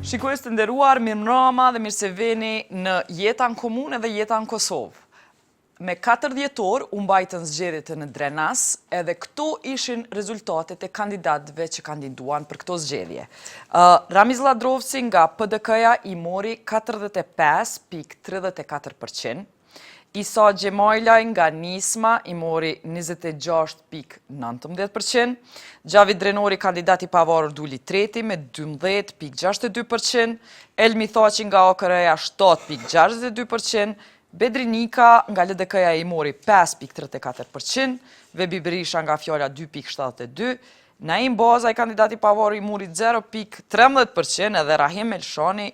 Shikues të nderuar, mirëmbrama dhe mirë se vini në Jeta në Komunë dhe Jeta në Kosovë. Me 4 dhjetor u mbajtën zgjedhjet në Drenas, edhe këto ishin rezultatet e kandidatëve që kandiduan për këto zgjedhje. Ramiz Lladrovci nga PDK-ja i mori 45.34%, Isa Xhemajlaj nga Nisma i mori 26.19%, Xhavit Drenori kandidat i pavarur duli i treti me 12.62%, Elmi Thaçi nga AKR-ja 7.62%, Bedri Nika nga LDK-ja i mori 5.34%, Vebi Berisha nga Fjala 2.72, Naim Bazaj kandidat i pavarur i mori 0.13% edhe Rahim Elshani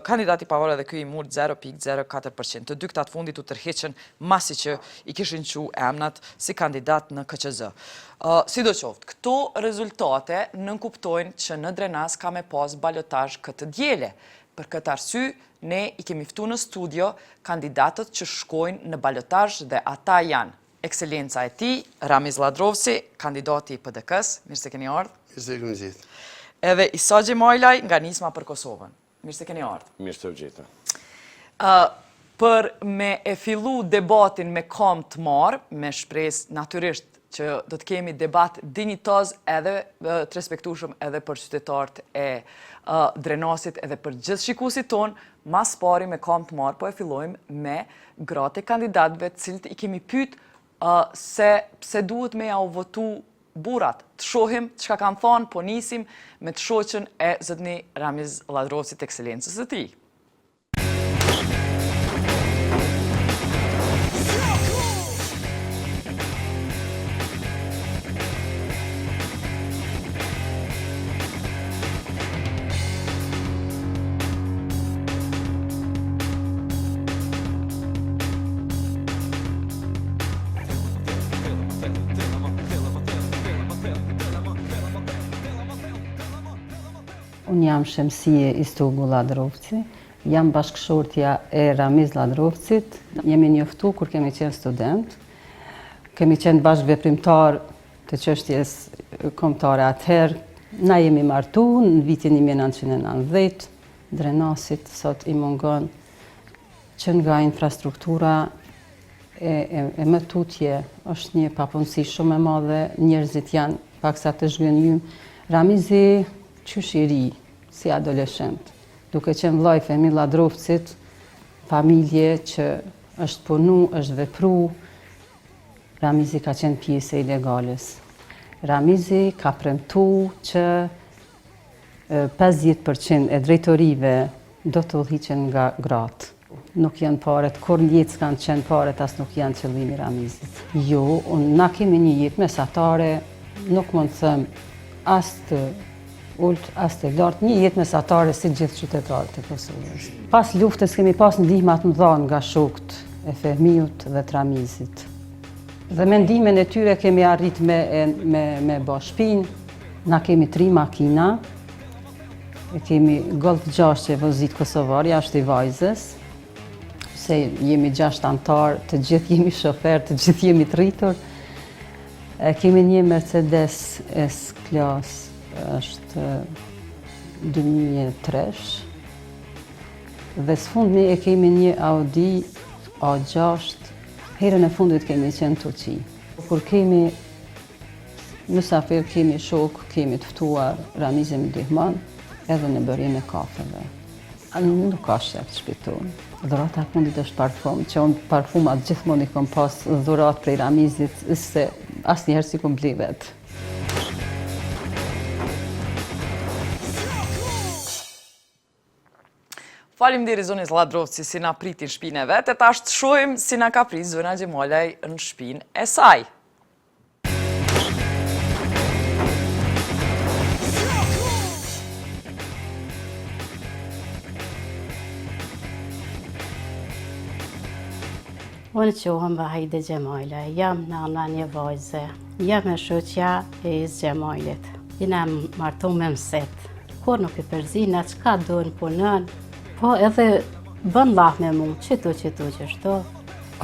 kandidat i pavarur edhe ky i mori 0.04%. Të dy këta të fundit u tërheqën masi që i kishin çu emnat si kandidat në KQZ. Sidoqoftë, këto rezultate nënkuptojnë që në Drenas ka me pas balotazh këtë të diele. Për këtë arsye, Ne i kemi ftu në studio kandidatët që shkojnë në balotazh dhe ata janë, Ekselenca e Tij, Ramiz Lladrovci, kandidati i PDK-së, mirë se keni ardhë. Mirë se kemi gjetë. Edhe Isa Xhemajlaj nga Nisma për Kosovën. Mirë se keni ardhë. Mirë se u gjeta. Ë për me e fillu debatin me kamë të marë, me shpresë natyrisht që do të kemi debat dinjitoz edhe të respektueshëm edhe për qytetarët e Drenasit edhe për gjithë shikuesit tonë, ma s'pari me kamë të marë po e fillojmë me gratë e kandidatëve të cilët i kemi pyet se pse duhet me jau votu burrat. Të shohim çka kanë thonë, po nisim me të shoqen e zotni Ramiz Lladrovcit ekselencës së tij. Unë jam Shemsije Istogu Lladrovci, jam bashkëshortja e Ramiz Lladrovcit, jemi njoftu kur kemi qenë student, kemi qenë bashkëveprimtar të çështjes kombëtare atëherë, na jemi martu në vitin 1990, Drenasit sot i mungon që nga infrastruktura e, e, e më tutje është një papunësi shumë e madhe, njerëzit janë paksa të zhgënjym. Ramizi qysh i ri, si adoleshent, duke qenë vëllai i Fehmi Lladrovcit, familje që është punu, është vepru, Ramizi ka qenë pjesë e ilegales. Ramizi ka premtu që 50% e drejtorive do të udhëhiqen nga gratë. Nuk janë paret, kurrë në jetë s'kanë qenë paret, as nuk janë qëllimi i Ramizit. Jo, unë na kemi një jetë mesatare, nuk mund të them as të ulët, as të lartë, një jetë mesatare si gjithë qytetarët e Kosovës. Pas luftës kemi pas ndihma të mëdha nga shokët e Fehmiut dhe të Ramizit. Dhe me ndihmën e tyre kemi arrit me, me, me bo shpinë, na kemi tri makina, E kemi Golf 6 që e vozit Kosovarja, është i vajzës, se jemi 6 anëtarë, të gjithë jemi shofer, të gjithë jemi të rritur. E kemi një Mercedes S-Class, është 2003 Dhe së fundmi e kemi një Audi A6, herën e fundit kemi qenë në Turqi. Kur kemi Mysafir kemi shokë, kemi të ftuar, Ramizi më ndihmon edhe në bërjen e kafeve. Nuk ka shef n'shpi tonë. Dhurata e fundit është parfum, që unë parfumat gjithmonë i kom pas dhuratë prej Ramizit, se asnjëherë s'i kom ble vetë. Faleminderit zonjës Lladrovci si na priti në shpinë e vet, e tash të shohim si na ka prit zonja Xhemalaj në shpinë e saj. Unë quhem Vahide Xhemajlaj, jam nana një vajze, jam e shoqja e Isë Xhemajlit. Jena martu me mëset, kur nuk i përzina, çka don punon, po edhe bën llaf me mu, qëtu, qëtu, qështu.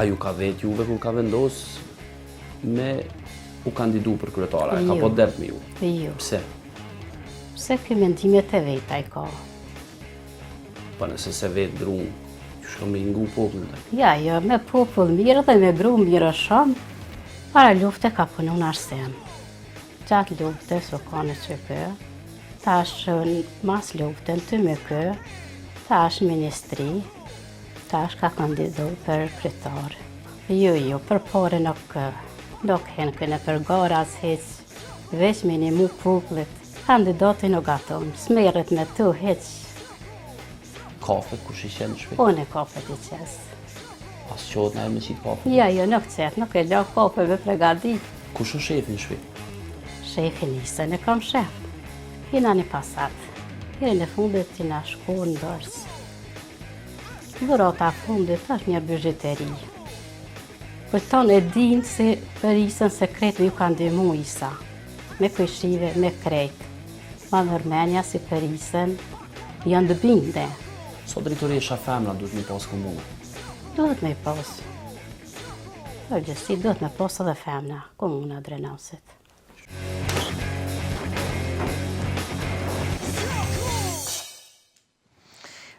A ju ka vetë juve kur ka vendos me u kandidu për kryetare, a ka jo. po dert me ju? Jo. Pse? Pse ky mendimet e veta i ka? Po nëse s'e vet grun, qysh ka me ngu popullin të? Ja, jo, me popull mirë dhe me gru mirë është shumë. Para lufte ka punu në arsim. Gjatë lufte, s'u ka në QK, tash mas lufte në TMK, tash në ministri, tash ka kandidu për kryetar. Jo, jo, për pare nuk, nuk hen ky nëpër gara as hiç, veç me nimu popullit. Kandidati nuk gaton, s'merret me tu hiç. Kafet kush i qet në shpi? Unë kafet i qes. A s'qohet najherë me qitë kafet? Jo, jo, nuk qet, nuk e la kafe me pregadit. Kush është shefi në shpi? Shefin Isën e kam shef. Jena një Passat. Herën e fundit jena shku në Durrës. Dhurata e fundit është një bizhuteri. Po thonë e dinë se për Isën se krejt ju ka ndihmu Isa. Me kojshive, me krejt. Ma merr menja si për Isën, janë të binde. Sa drejtoresha femra duhet me pas komuna? Duhet me pas. Përgjithësi duhet me pas edhe femna, komuna Drenasit.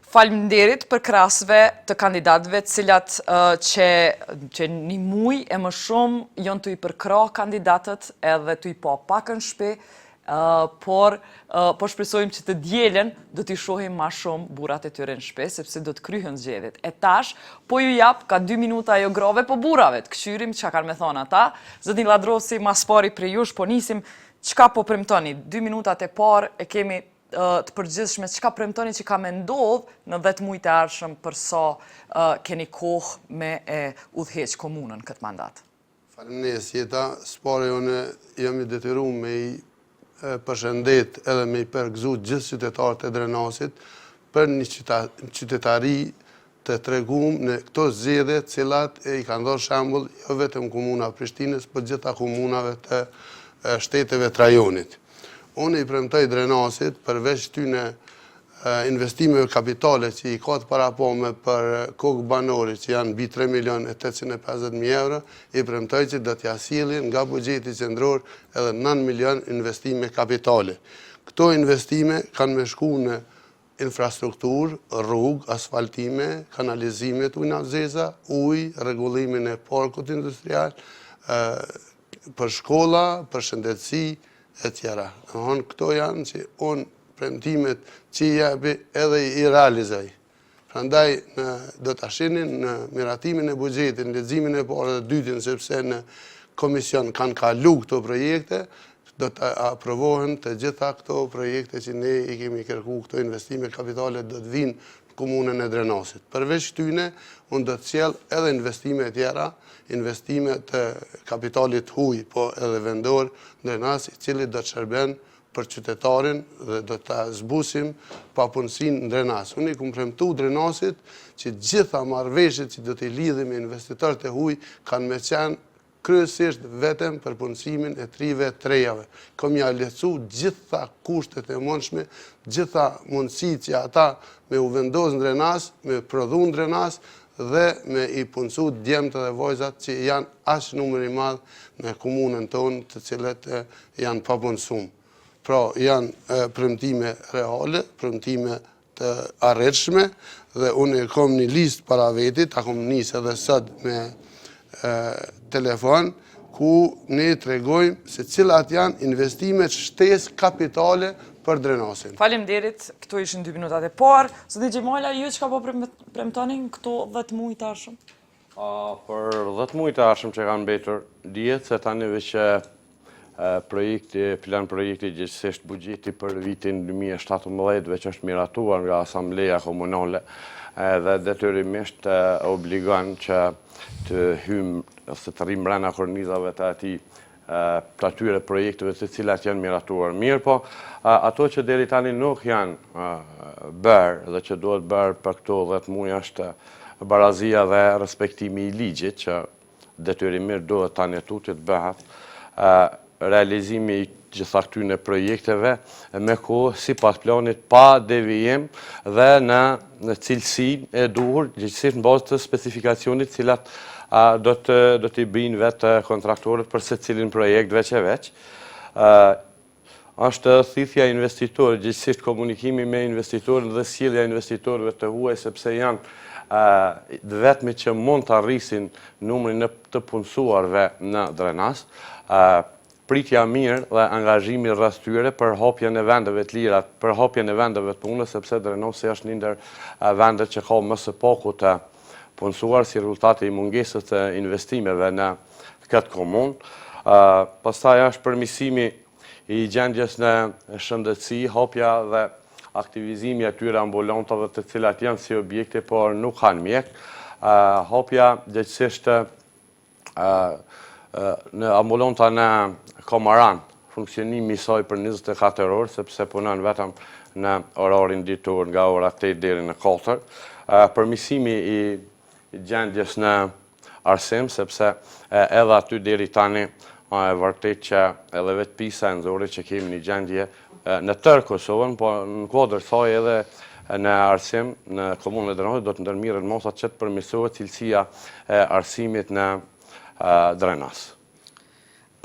Faleminderit përkrahësve të kandidatëve të cilat që që një muj e më shumë janë tu i përkrah kandidatët edhe tu i pa pak në shpi, por po shpresojmë që të dielën do t'i shohim ma shumë burrat e tyre në shpi, sepse do të kryhen zgjedhjet. E tash, po ju jap ka dy minuta jo grave, po burrave, të këqyrim çka kanë me thonë ata. Zotni Lladrovci, ma s'pari prej jush, po nisim, çka po premtoni? Dy minutat e parë e kemi të përgjithshme, çka premtoni që ka me ndodh në 10 mujt e ardhshëm për sa keni kohë me e udhëheq komunën këtë mandat? Faleminderit Jeta, s'pari unë jam i detyruar me i përshëndet edhe me i përgëzu gjithë qytetarët e Drenasit për një qytetari të tregum në këto zgjedhje të cilat i kanë dhënë shembull jo vetëm komuna e Prishtinës, po gjitha komunave të shteteve të rajonit. Unë i premtoj Drenasit përveç këtyne investimeve kapitale që i ka të parapame për kokë banori që janë mbi 3 milion e 850 mijë euro, i premtoj që do t'ja sjellin nga buxheti qendror edhe 9 milion investime kapitale. Këto investime kanë me shku në infrastrukturë, rrugë, asfaltime, kanalizime të ujnave t'zeza, ujë, rregullimin e parkut industrial, për shkolla, për shëndetësi, e tjera. Domethënë, këto janë që unë premtimet që i jepi edhe i realizoj. Prandaj, do ta shihni në miratimin e buxhetit, në leximin e parë dhe dytin, sepse në komision kanë kalu këto projekte, do të aprovohen të gjitha këto projekte që ne i kemi kërku, këto investime kapitale do të vinë në komunën e Drenasit. Përveç këtyne, unë do të sjell edhe investime tjera, investime të kapitalit huj, po edhe vendor në Drenas, i cili do të shërben për qytetarin dhe do ta zbusim papunësinë në Drenas. Unë i kum premtu Drenasit që gjitha marrëveshjet që do t'i lidhim me investitorët e huj kanë me qenë kryesisht vetëm për punësimin e të rive e të rejave. Kom ja lehtësu gjitha kushtet e mundshme, gjitha mundësitë që ata me u vendos në Drenas, me prodhu në Drenas dhe me i punësu djemtë dhe vajzat që janë aq numër i madh në komunën tonë të cilët janë papunësum. Pra janë premtime reale, premtime të arritshme dhe unë e kom një listë para vetit, ta kom nisë edhe sot me telefon, ku ne tregojmë se cilat janë investimet shtesë kapitale për Drenasin. Faleminderit, këto ishin dy minutat e parë. Zoti Xhemajla, ju çka po premtoni në këto 10 muaj të ardhshëm? Për 10 muaj të ardhshëm që kanë mbetur, dihet se tani veç. Projekti, plan projekti gjegjësisht buxheti për vitin 2017 veç është miratuar nga Asambleja Komunale dhe detyrimisht obligon që të hymë ose të rrimë mrena kornizave të atij të atyre projekteve të cilat janë miratuar. Mirëpo, ato që deri tani nuk janë bërë dhe që duhet bërë për këto 10 muaj është barazia dhe respektimi i ligjit që detyrimisht duhet tani e tutje të bëhet realizimi i gjitha këtyne projekteve me kohë sipas planit pa devijim dhe në në cilësinë e duhur, gjegjësisht në bazë të specifikacionit cilat do të do t'i bëjnë vetë kontraktorët për secilin projekt veç e veç. Është thithja e investitorëve, gjegjësisht komunikimi me investitorët dhe sjellja e investitorëve të huaj, sepse janë të vetmit që mund ta rrisin numrin e të punësuarve në Drenas. Pritja mirë dhe angazhimi rreth tyre për hapjen e vendeve të lira, për hapjen e vendeve të punës, sepse Drenasi është një ndër vendet që ka më së paku të punësuar si rezultat i mungesës të investimeve në këtë komunë. Pastaj është përmirësimi i gjendjes në shëndetësi, hapja dhe aktivizimi i atyre ambulantave të cilat janë si objekte, por nuk kanë mjek. Hapja gjegjësisht në ambulanta në Komaran, funksionimi i saj për 24 orë, sepse punon vetëm në orarin ditor nga ora 8 deri në 4. Përmirësimi i gjendjes në arsim, sepse edhe aty deri tani e vërtet që edhe vetë PISA e nxori që kemi një gjendje në tërë Kosovën, po në kuadër saj edhe në arsim në komunën e Drenasit do të ndërmirren masat që të përmirësohet cilësia e arsimit në Drenas.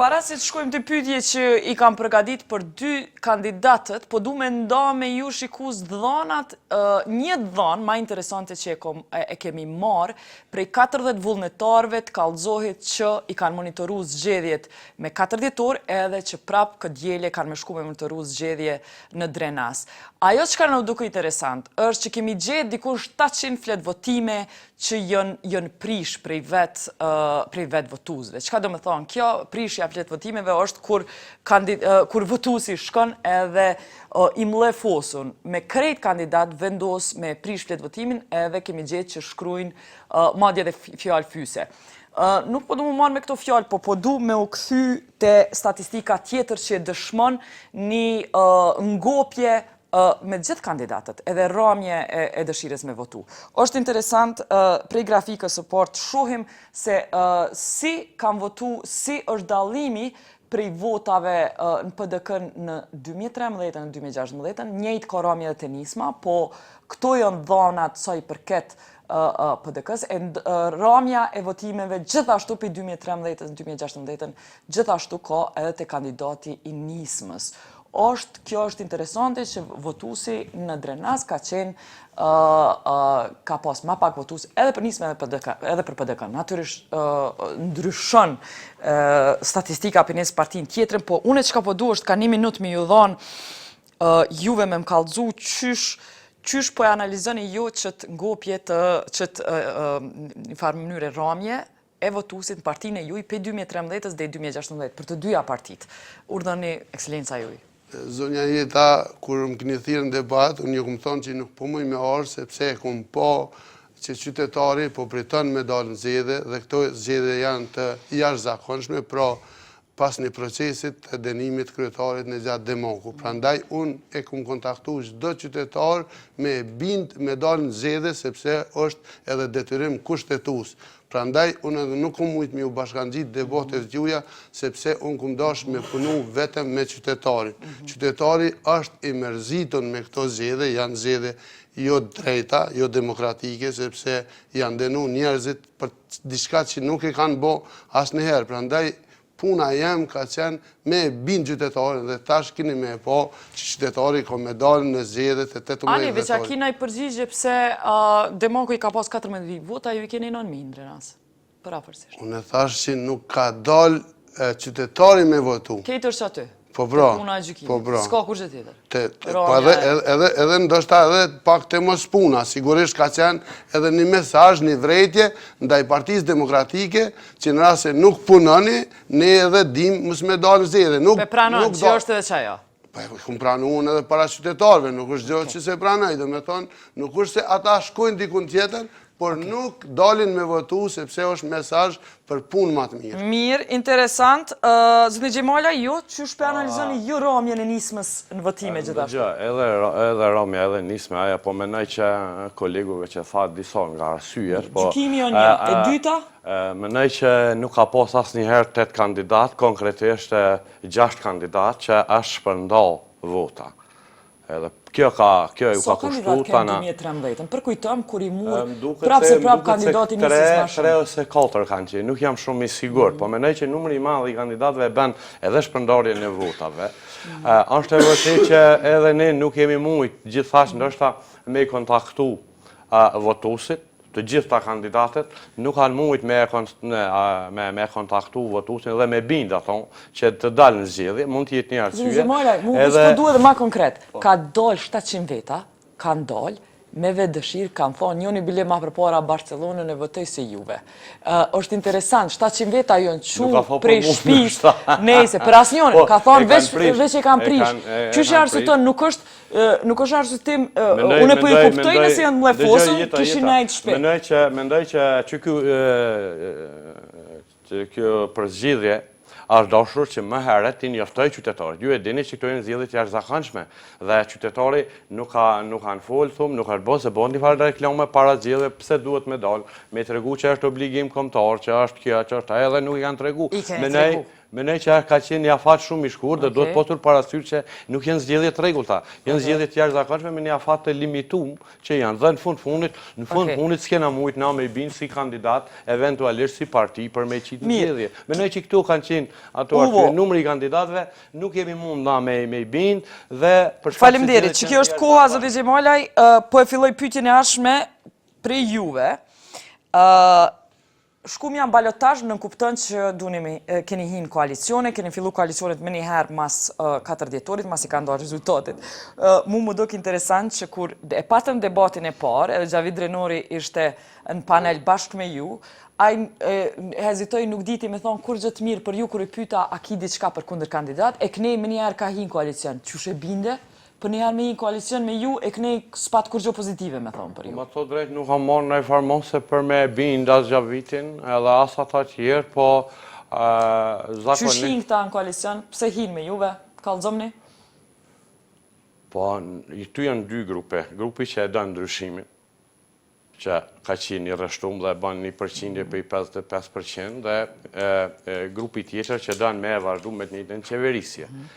Para se të shkojmë te pyetje që i kam përgatit për dy kandidatët, po du me nda me ju shikues dhanat, një dhanë ma interesante që e, kom, e kemi marrë prej 40 vullnetarëve të kallëzohet që i kanë monitoru zgjedhjet me 4 dhjetor edhe që prap këtë diele kanë me shku me monitoru zgjedhje në Drenas. Ajo çka na u duke interesant është që kemi gjetë diku 700 fletvotime që janë janë prish prej vet prej vet votuesve. Çka do me thonë kjo prishja e fletvotimeve është kur kandi, kur votuesi shkon edhe i mllefosun me krejt kandidat vendos me prish fletvotimin edhe kemi gjetë që shkruajnë madje edhe fjalë fyese. Nuk po du me u marrë me këto fjalë, po po du me u kthy te statistika tjetër që e dëshmon një ngopje me gjithë kandidatët, edhe ramje e, e dëshirës me votu. Është interesant prej grafikës së parë të shohim se si kanë votu, si është dallimi prej votave në PDK në 2013 në 2016, njëjtë ka ramje edhe te Nisma, po këto janë dhanat sa i përket PDK-s, e ramja e votimeve gjithashtu prej 2013 në 2016 gjithashtu ka edhe te kandidati i Nismës. Është, kjo është interesante që votuesi në Drenas ka qenë ka pas ma pak votues edhe për Nismën edhe PDK, edhe për PDK. Natyrisht ndryshon statistika për njës parti në tjetrën, po unë çka po du është ka një minutë me ju dhonë juve me më kallëzu qysh qysh po e analizoni ju qët ngopje të qët një farë mënyre ramje e votuesit në partinë e juj prej 2013-ës deri 2016 për të dyja partitë. Urdhëni ekscelenca juj. Zonja Jeta, kur më keni thirrë në debat, unë ju kom thonë që nuk po muj me ardhë, sepse e kom pa që qytetari po priton me dalë në zgjedhje dhe këto zgjedhje janë të jashtëzakonshme, pra pas një procesit të dënimit të kryetarit Nexhat Demaku. Prandaj unë e kom kontaktu çdo qytetar me e bind me dalë në zgjedhje sepse është edhe detyrim kushtetues. Prandaj unë edhe nuk kom mujt me ju bashkangjit debateve të juja sepse unë kom dash me punu vetëm me qytetarin. Qytetari është i mërzitun me këto zgjedhje, janë zgjedhje jo drejta, jo demokratike sepse janë dënu njerëzit për diçka që nuk e kanë bo asnjëherë. Prandaj puna jem ka qenë me e bind qytetarin dhe tash kini me e pa që qytetari ka me dalë në zgjedhjet e 18 Ani, veç a ki naj përgjigje pse Demaku i ka pas 14.000 vota, ju i keni 9.000 në Drenas, përafërsisht. Unë e thash që nuk ka dalë qytetari me votu. Kejt është aty? Po pra. Puna e gjykimit. Po pra. S'ka kurgjë tjetër. Te, po edhe, edhe, edhe ndoshta edhe pak te mospuna, sigurisht ka qenë edhe një mesazh, një vrejtje ndaj Partisë Demokratike që në rast se nuk punoni, ne edhe dim mos me dalë në zgjedhje. Nuk, Pe pranon, nuk që është edhe qajo. Po e kum pranu unë edhe para qytetarëve, nuk është gjë që s'e pranoj, domethonë, nuk është se ata shkojnë dikun tjetër, por nuk dalin me votu sepse është mesazh për punë ma të mirë. Mirë, interesant. Zotni Xhemalaj, ju qysh pe analizoni ju ramjen e nismës në votime gjithashtu? Dëgjo, edhe edhe ramja edhe nisma, aja po mendoj që kolegu veç e tha disa nga arsyet, po Gjykimi o një, e dyta? Mendoj që nuk ka pas asnjëherë 8 kandidat, konkretisht 6 kandidat që është shpërnda vota. Edhe kjo ka, kjo ju ka kushtu tana. Sa kandidat ke në 2013-ën? Përkujtom kur i mur prapë se prapë kandidati Nismës ma shumë. 3 ose 4 kanë qenë, nuk jam shumë i sigurt, po mendoj që numri i madh i kandidatëve e bën edhe shpërndarjen e votave. Është e vërtetë që edhe ne nuk kemi mujt gjithaq ndoshta me i kontaktu votuesit, të gjithë ta kandidatët nuk kanë mujt me me me kontaktu votuesin dhe me bind ato që të dalë në zgjedhje, mund të jetë një arsye. Zoti Xhemalaj, mu edhe... po du edhe ma konkret. Po. Ka dalë 700 veta, kanë dalë me vetë dëshirë kanë thonë njëni bile ma përpara Barcelonën e votoj se juve. Uh, është interesant, 700 veta janë çu prej shpis, nejse, për asnjërin, po, ka thonë veç, veç e kanë prish. Qysh e arsyeton, nuk është Nuk është arsyetim, unë po i kuptoj nëse janë mllefosur, kishin nejt n'shpi. Mendoj që mendoj që që ky që kjo përzgjidhje është dashur që më herët t'i njoftoj qytetarët. Ju e dini që këto janë zgjedhje të jashtëzakonshme dhe qytetari nuk ka nuk kanë fol thum, nuk është bërë se bën një farë reklame para zgjedhjeve pse duhet me dal, me tregu që është obligim kombëtar, që është kjo, që është ajo dhe nuk i kanë tregu. Mendoj Mendoj që ka qenë një afat shumë i shkurt dhe duhet pasur parasysh që nuk janë zgjedhje të rregullta, janë zgjedhje të jashtëzakonshme me një afat të limitum që janë dhe në fund fundit, në fund fundit s'kena mujt na me i bind si kandidat, eventualisht si parti për me qitë në zgjedhje. Mendoj që këto kanë qenë ato arsye, numri i kandidatëve nuk kemi mund na me i bind dhe për shkak se Faleminderit, që kjo është koha zoti Xhemalaj, po e filloj pyetjen e ardhshme prej juve. Shkumja në balotazh nënkupton që duni me, keni hi në koalicione, keni fillu koalicionet menjëherë mas 4 dhjetorit, masi kanë dalë rezultatet. Mu m'u dok interesant që kur e patëm debatin e parë, edhe Xhavit Drenori ishte në panel bashkë me ju, ai hezitoi nuk diti me thonë kurgjë të mirë për ju kur i pyta a ki diçka për kundërkandidat, e knej menjëherë ka hi në koalicion. Qysh e binde? Përnjëherë me hi në koalicion me ju e knej s'pat kurgjo pozitive me thonë për ju. Me thënë drejt nuk kam marrë ndonjë farë mase për me e bind as Xhavitin edhe as ata tjerë, po zakonisht... Qysh hinë këta në koalicion, pse hinë me juve, kallëzomni? Po, këtu janë dy grupe, grupi që e don ndryshimin, që ka qenë i rreshtum dhe e ban një përqindje prej 55 për qind dhe grupi tjetër që don me e vazhdu me të njëjtën qeverisje. Mhm.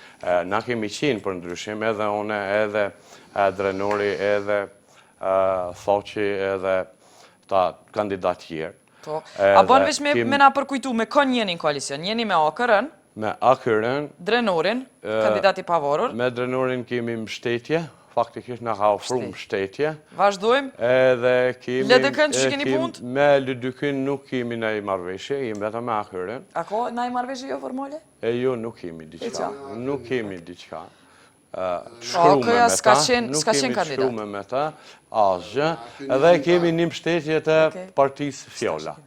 Na kemi qenë për ndryshim edhe une, edhe Drenori, edhe Thaçi, edhe ta kandidat tjerë. Po. A bën veç me, me na përkujtu, me kon jeni në koalicion? Jeni me AKR-n? Me AKR-n. Drenorin, kandidat i pavarur. Me Drenorin kemi mbështetje, faktikisht na ka ofru mbështetje. Vazhdojmë. Edhe kemi... LDK-n që keni punt? Me LDK-n nuk kemi naj marrëveshje, jemi vetëm me AKR-n. A ka naj marrëveshje jo formale? E jo, nuk kemi diçka. Nuk kemi diçka. Shkrume me ta, nuk kemi shkrume me ta, asgjë, edhe kemi një mbështetje të partisë Fjala.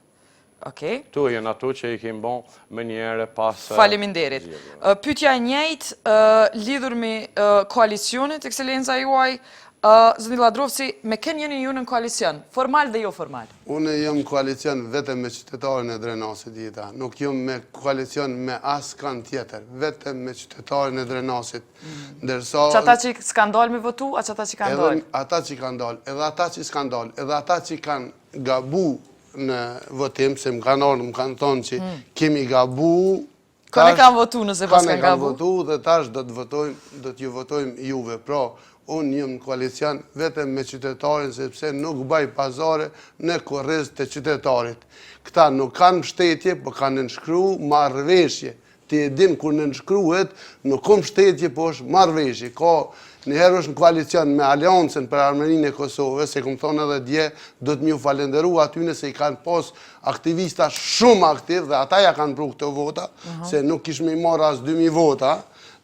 Okej. Këto janë ato që i kemi bon menjëherë pas Faleminderit. Pyetja e njëjtë lidhur me koalicionet, ekselenca juaj, zoti Lladrovci, me kënd jeni ju në koalicion, formal dhe jo formal? Unë jam në koalicion vetëm me qytetarin e Drenasit, Jeta. Nuk jam me koalicion me askënd tjetër, vetëm me qytetarin e Drenasit. Ndërsa Qata që s'kanë dalë me votu, a qata që kanë dalë? Edhe ata që kanë dalë, edhe ata që s'kanë dalë, edhe ata që kanë gabu në votim, se më kanë ardhë, më kanë thonë që hmm. kemi gabu, Kanë kanë votu nëse pas kanë gabu? Kanë votu dhe tash do të votojmë, do t'ju votojmë juve. Pra, unë jam në koalicion vetëm me qytetarin, sepse nuk baj pazare në kurriz të qytetarit. Këta nuk kanë mbështetje, po kanë nënshkru marrëveshje. Ti e din kur nënshkruhet, nuk ka mbështetje, po është marrëveshje. Ka njëherë është në koalicion me Aleancën për Ardhmërinë e Kosovës, e kom thonë edhe dje, do të m'ju falenderu atyne se i kanë pas aktivista shumë aktiv dhe ata ja kanë pru këto vota, se nuk kish me i marrë as 2000 vota.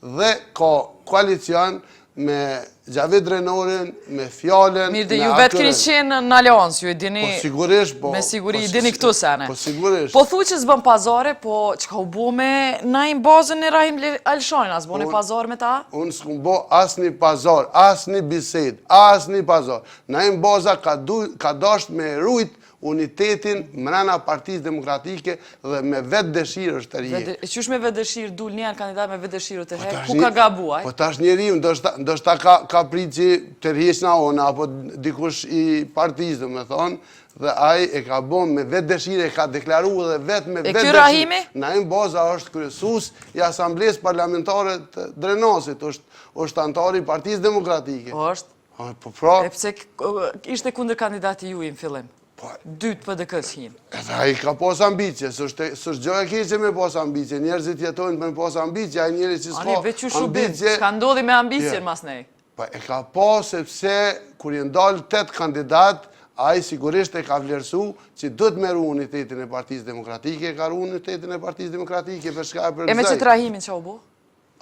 dhe ka koalicion me Xhavit Drenorin, me fjalën, Mirë, dhe ju vetë keni qenë në aleancë, ju e dini... Po sigurisht, po... Me siguri, po i dini këto sene. Po sigurisht. Po thu që s'bën pazare, po çka u bo me Naim Bazën e Rahim Alshanin, a s'boni pazar me ta? Unë s'kum bo asnjë pazar, asnjë bisedë, asnjë pazar. Naim Baza ka, ka dasht me rujt unitetin mrena Partisë Demokratike dhe me vetëdëshirë është tërhjek. E qysh me vetëdëshirë, dul një kandidat me vetëdëshirë të po hek, ku ka gabu aj? Po tash njeriu, ndoshta ka, ka prit që tërhiqna unë, apo dikush i partisë, domethonë, dhe ai e ka bo me vetëdëshirë, e ka deklaru dhe vetë me vetëdëshirë. E ky Rahimi? Naim Baza është kryesues i Asamblesë Parlamentare të Drenasit, është, është anëtar i Partisë Demokratike. Po është? Po pra... E pse ishte kundër kandidati juj në fillim? Po... Dytë PDK-së hinë. Edhe ai ka pas ambicie, s'është gjë e keqe me pas ambicie, njerëzit jetojnë me pas ambicie, ai njeri që s'ka ambicie... Çka ndodhi me ambicien masnej? Po e ka pas sepse kur janë dalë 8 kandidat, ai sigurisht e ka vlerësu që duhet me ru unitetin e Partisë Demokratike, e ka ru unitetin e Partisë Demokratike, për çka e përgëzoj. E me qët Rahimin ça u bo?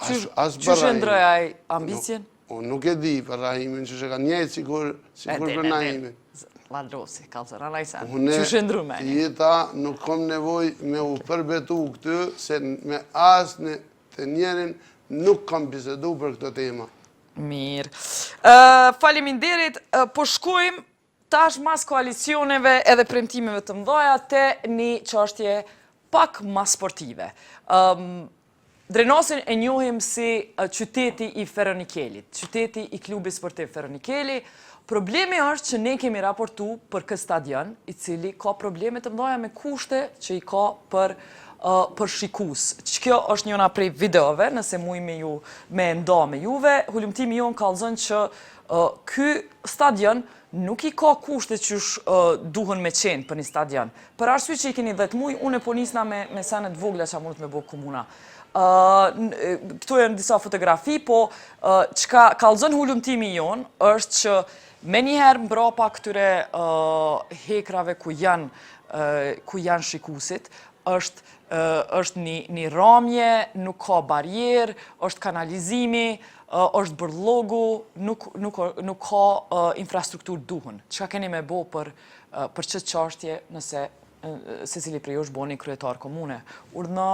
Qysh e ndrroi ai ambicien? Unë nuk e di për Rahimin, qysh e ka njëjtë sikur, sikur për Naimin. Lladrovci, kallzona naj sen. Qysh e ndrru menjen? Jeta nuk kom nevoj me u përbetu këtu, se me asnjë të njerin nuk kam bisedu për këto tema. Mirë. Faleminderit, po shkojmë Tash mas koalicioneve edhe premtimeve të mdhaja te një çështje pak ma sportive. Drenasin e njohim si qyteti i Feronikelit, qyteti i klubit sportiv Feronikeli. Problemi është që ne kemi raportu për këtë stadion, i cili ka probleme të mdhaja me kushte që i ka për për shikus. Që kjo është njëna prej videove, nëse muj me ju me nda me juve, hulumtimi jonë kallzon që ky stadion nuk i ka kushte qysh duhen me qenë për një stadion. Për arsye që i keni 10 muj, unë e po nisna me, me sene të vogla që mundet me bo komuna. Këto janë disa fotografi, po çka kallzon hulumtimi jonë është që menjëherë mbrapa këtyre hekrave ku janë ku janë shikusit, është është një, një ramje, nuk ka barrierë, është kanalizimi, është bërllogu, nuk, nuk, nuk ka infrastrukturë duhun. Çka keni me bo për, për qët çashtje nëse secili prej jush boni kryetar komune? Urdhno,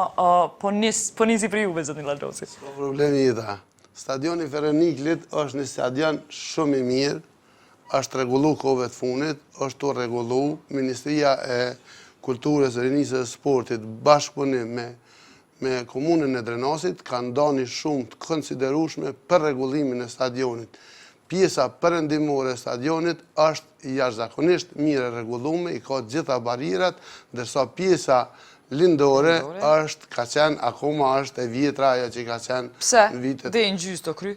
po nis, po nisi prej juve, zotni Lladrovci. S'ka problem Jeta. Stadioni i Feroniklit është një stadion shumë i mirë, është rregullu kohëve të fundit, është tu rregullu, Ministria e Kulturës, Rinisë dhe Sportit, bashkëpunim me me Komunën e Drenasit, kanë nda një shumë të konsiderueshme për rregullimin e stadionit. Pjesa perëndimore e stadionit është jashtëzakonisht mirë e rregullume, i ka të gjitha barrierat, ndërsa pjesa lindore është ka qenë akoma është e vjetra ajo që ka qenë në vitet. Pse? Deri në gjysë të kry?